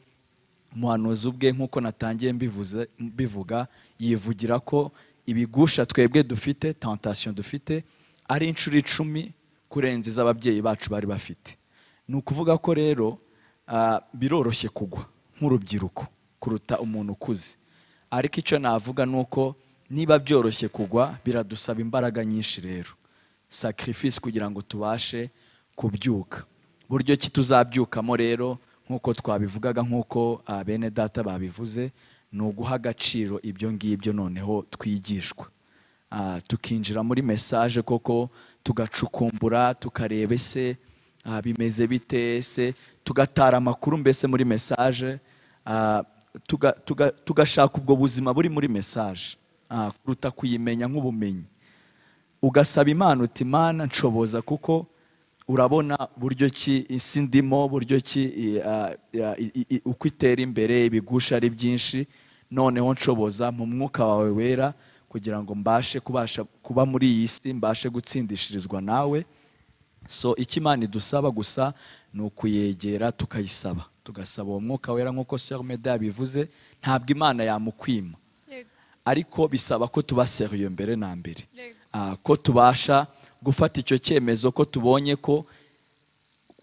Speaker 3: umuhanuzi ubwe nk'uko natangiye mbivuga, yivugira ko ibigusha twebwe dufite, tentation dufite, ari inshuro 10 kurenza iz'ababyeyi bacu bari bafite. Ni ukuvuga ko rero biroroshye kugwa nk'urubyiruko kuruta umuntu ukuze. Ariko icyo navuga nuko niba byoroshye kugwa, biradusaba imbaraga nyinshi rero, sacrifice, kugira ngo tubashe kubyuka. Buryo ki tuzabyukamo rero, nk'uko twabivugaga, nk'uko bene data babivuze, ni uguha agaciro ibyo ngibyo noneho twigishwa, tukinjira muri message koko, tugacukumbura, tukareba ese bimeze bite, se tugatara amakuru mbese muri message, tugashaka ubwo buzima buri muri message kuruta kuyimenya nk'ubumenyi. Ugasaba Imana uti Imana nshoboza, kuko urabona buryo ki isi ndimo, buryo ki uko itera imbere, ibigusha ari byinshi, noneho nshoboza mu mwuka wawe wera kugira ngo mbashe kubasha kuba muri iyi si, mbashe gutsindishirizwa nawe. So icyo Imana idusaba gusa ni ukuyegera, tukayisaba, tugasaba uwo mwuka wera nk'uko Sœur Meda yabivuze. Ntabwo Imana yamukwima, ariko bisaba ko tuba sérieux mbere na mbere, ko tubasha gufata icyo cyemezo, ko tubonye ko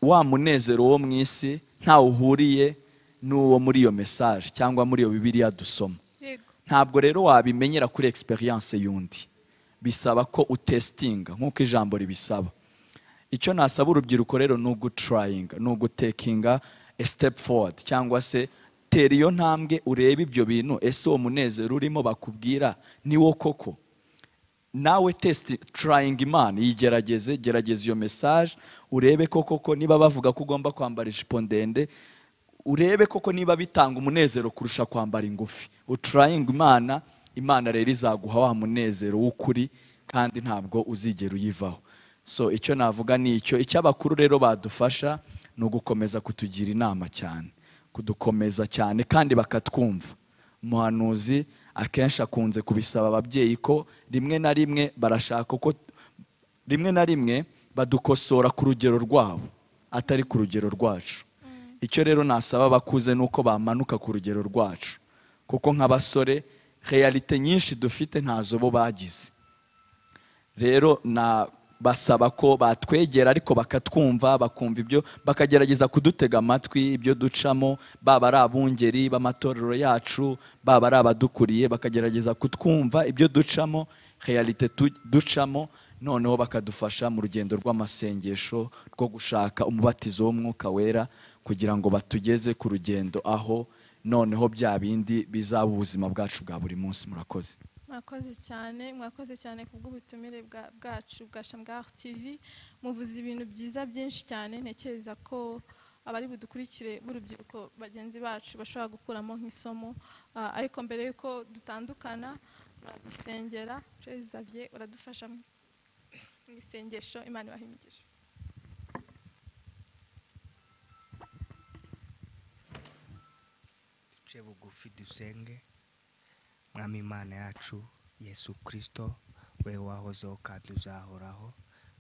Speaker 3: wa munezero wo mu isi ntawe uhuriye n'uwo muri iyo message cyangwa muri iyo Bibiliya dusoma. Ntabwo rero wabimenyera kuri experience y'undi, bisaba ko utestinga nk'uko ijambo ribisaba. Icyo nasaba urubyiruko rero ni ugutrayinga, ni ugutekinga a step forward, cyangwa se tera iyo ntambwe urebe ibyo bintu, ese uwo munezero urimo bakubwira ni wo koko? Nawe test trying Imana, yigerageze, gerageza iyo message urebe koko ko niba bavuga ko ugomba kwambara ijipo ndende, urebe koko niba bitanga umunezero kurusha kwambara ingufi. Utrying Imana, Imana rero izaguha wa munezero w'ukuri kandi ntabwo uzigera uyivaho. So icyo navuga ni icyo. Icyo abakuru rero badufasha ni ugukomeza kutugira inama cyane, kudukomeza cyane kandi bakatwumva. Umuhanuzi akenshi akunze kubisaba ababyeyi ko rimwe na rimwe barashaka ko rimwe na rimwe badukosora ku rugero rwabo atari ku rugero rwacu. Icyo rero nasaba abakuze nuko bamanuka ku rugero rwacu, kuko nk'abasore realite nyinshi dufite ntazo bo bagize. Rero na basaba ko batwegera ariko bakatwumva, bakumva ibyo, bakagerageza kudutega amatwi ibyo ducamo, baba ari abungeri b'amatorero yacu, baba ari abadukuriye, bakagerageza kutwumva ibyo ducamo, realite ducamo, noneho bakadufasha mu rugendo rw'amasengesho rwo gushaka umubatizo w'umwuka wera kugira ngo batugeze ku rugendo aho noneho bya bindi bizaba ubuzima bwacu bwa buri munsi. Murakoze.
Speaker 4: Mwakoze cyane, mwakoze cyane kubw'ubutumire bwacu bwa Shamgar TV. Muvuze ibintu byiza byinshi cyane, ntekereza ko abari budukurikire b'urubyiruko bagenzi bacu bashobora gukuramo nk'isomo. Ariko mbere yuko dutandukana, uradusengera Frère Xavier, uradufasha mu isengesho. Imana ibahe imigisha.
Speaker 1: Duce bugufi dusenge. Mwami Imana yacu Yesu Kristo, we wahozeho kandi uzahoraho,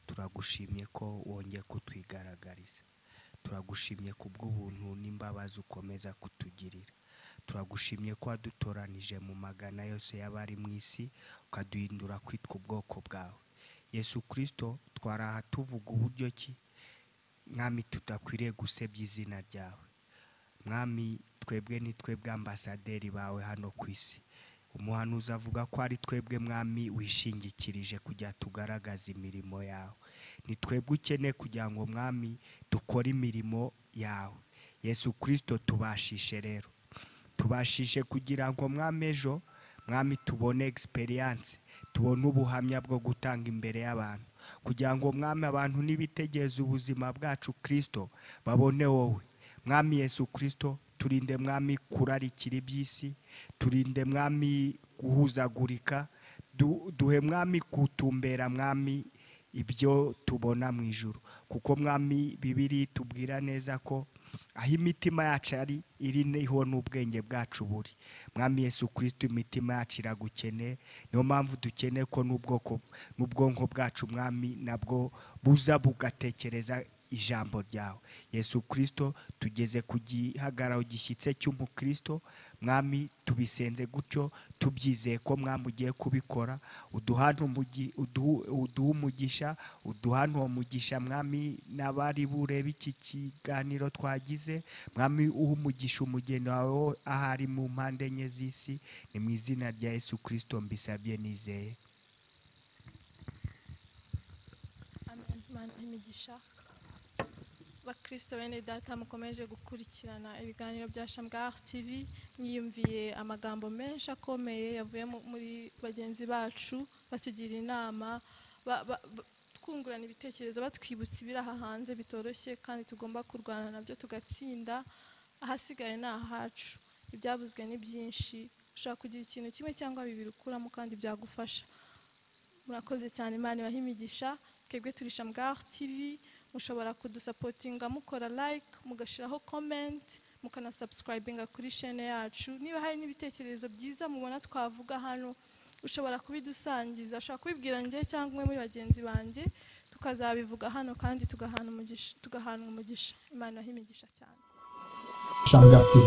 Speaker 1: turagushimye ko wongeye kutwigaragariza, turagushimye kubw'ubuntu n'imbabazi ukomeza kutugirira, turagushimye ko wadutoranije mu magana yose y'abari mu isi ukaduhindura kwitwa ubwoko bwawe. Yesu Kristo, twaraha tuvuga uburyo ki Mwami tudakwiriye gusebya izina ryawe. Mwami, twebwe ni twebwe ambasaderi bawe hano ku isi. Umuhanuzi avuga ko ari twebwe Mwami wishingikirije kujya tugaragaza imirimo yawe. Ni twebwe ukeneye kugira ngo Mwami dukore imirimo yawe. Yesu Kristo, tubashishe rero, tubashishe kugira ngo Mwami ejo Mwami tubone experience, tubone ubuhamya bwo gutanga imbere y'abantu, kugira ngo Mwami abantu nibitegereza ubuzima bwacu Kristo babone wowe. Mwami Yesu Kristo, turinde Mwami kurarikira iby'isi, turinde Mwami guhuzagurika, duhe Mwami kutumbera Mwami ibyo tubona mu ijuru, kuko Mwami Bibiliya tubwira neza ko aho imitima yacu ari iri niho n'ubwenge bwacu buri. Mwami Yesu Kristo, imitima yacu iragukeneye, niyo mpamvu dukeneye ko n'ubwoko n'ubwonko bwacu Mwami nabwo buza bugatekereza ijambo ryawe. Yesu Kristo, tugeze ku gihagararo gishyitse cy'umukristo Mwami, tubisenze gutyo tubyizeye ko Mwami ugiye kubikora. Uduhane umugisha, uduhane uwo mugisha Mwami n'abari burebe iki kiganiro twagize. Mwami, uhe umugisha umugeni wawe ahari mu mpande enye z'isi. Ni mu izina rya Yesu Kristo mbisabye nizeye.
Speaker 4: Amen. Imana imigisha. Bakristo bene data mukomeje gukurikirana ibiganiro bya Shamgar TV, mwiyumviye amagambo menshi akomeye yavuye muri bagenzi bacu, batugira inama, twungurana ibitekerezo, batwibutsa ibiri aha hanze bitoroshye kandi tugomba kurwana nabyo tugatsinda. Ahasigaye ni ahacu, ibyavuzwe ni byinshi, ushobora kugira ikintu kimwe cyangwa bibiri ukuramo kandi byagufasha. Murakoze cyane, Imana ibahe imigisha. Twebwe turi Shamgar TV, mushobora kudusapotinga mukora like, mugashiraho comment, mukanasubscribinga kuri chaîne yacu. Niba hari n'ibitekerezo byiza mubona twavuga hano, ushobora kubidusangiza, ushobora kubibwira njye cyangwa umwe muri bagenzi banjye, tukazabivuga hano kandi tugahana umugisha. Imana ibahe imigisha cyane.
Speaker 5: Shamgar TV.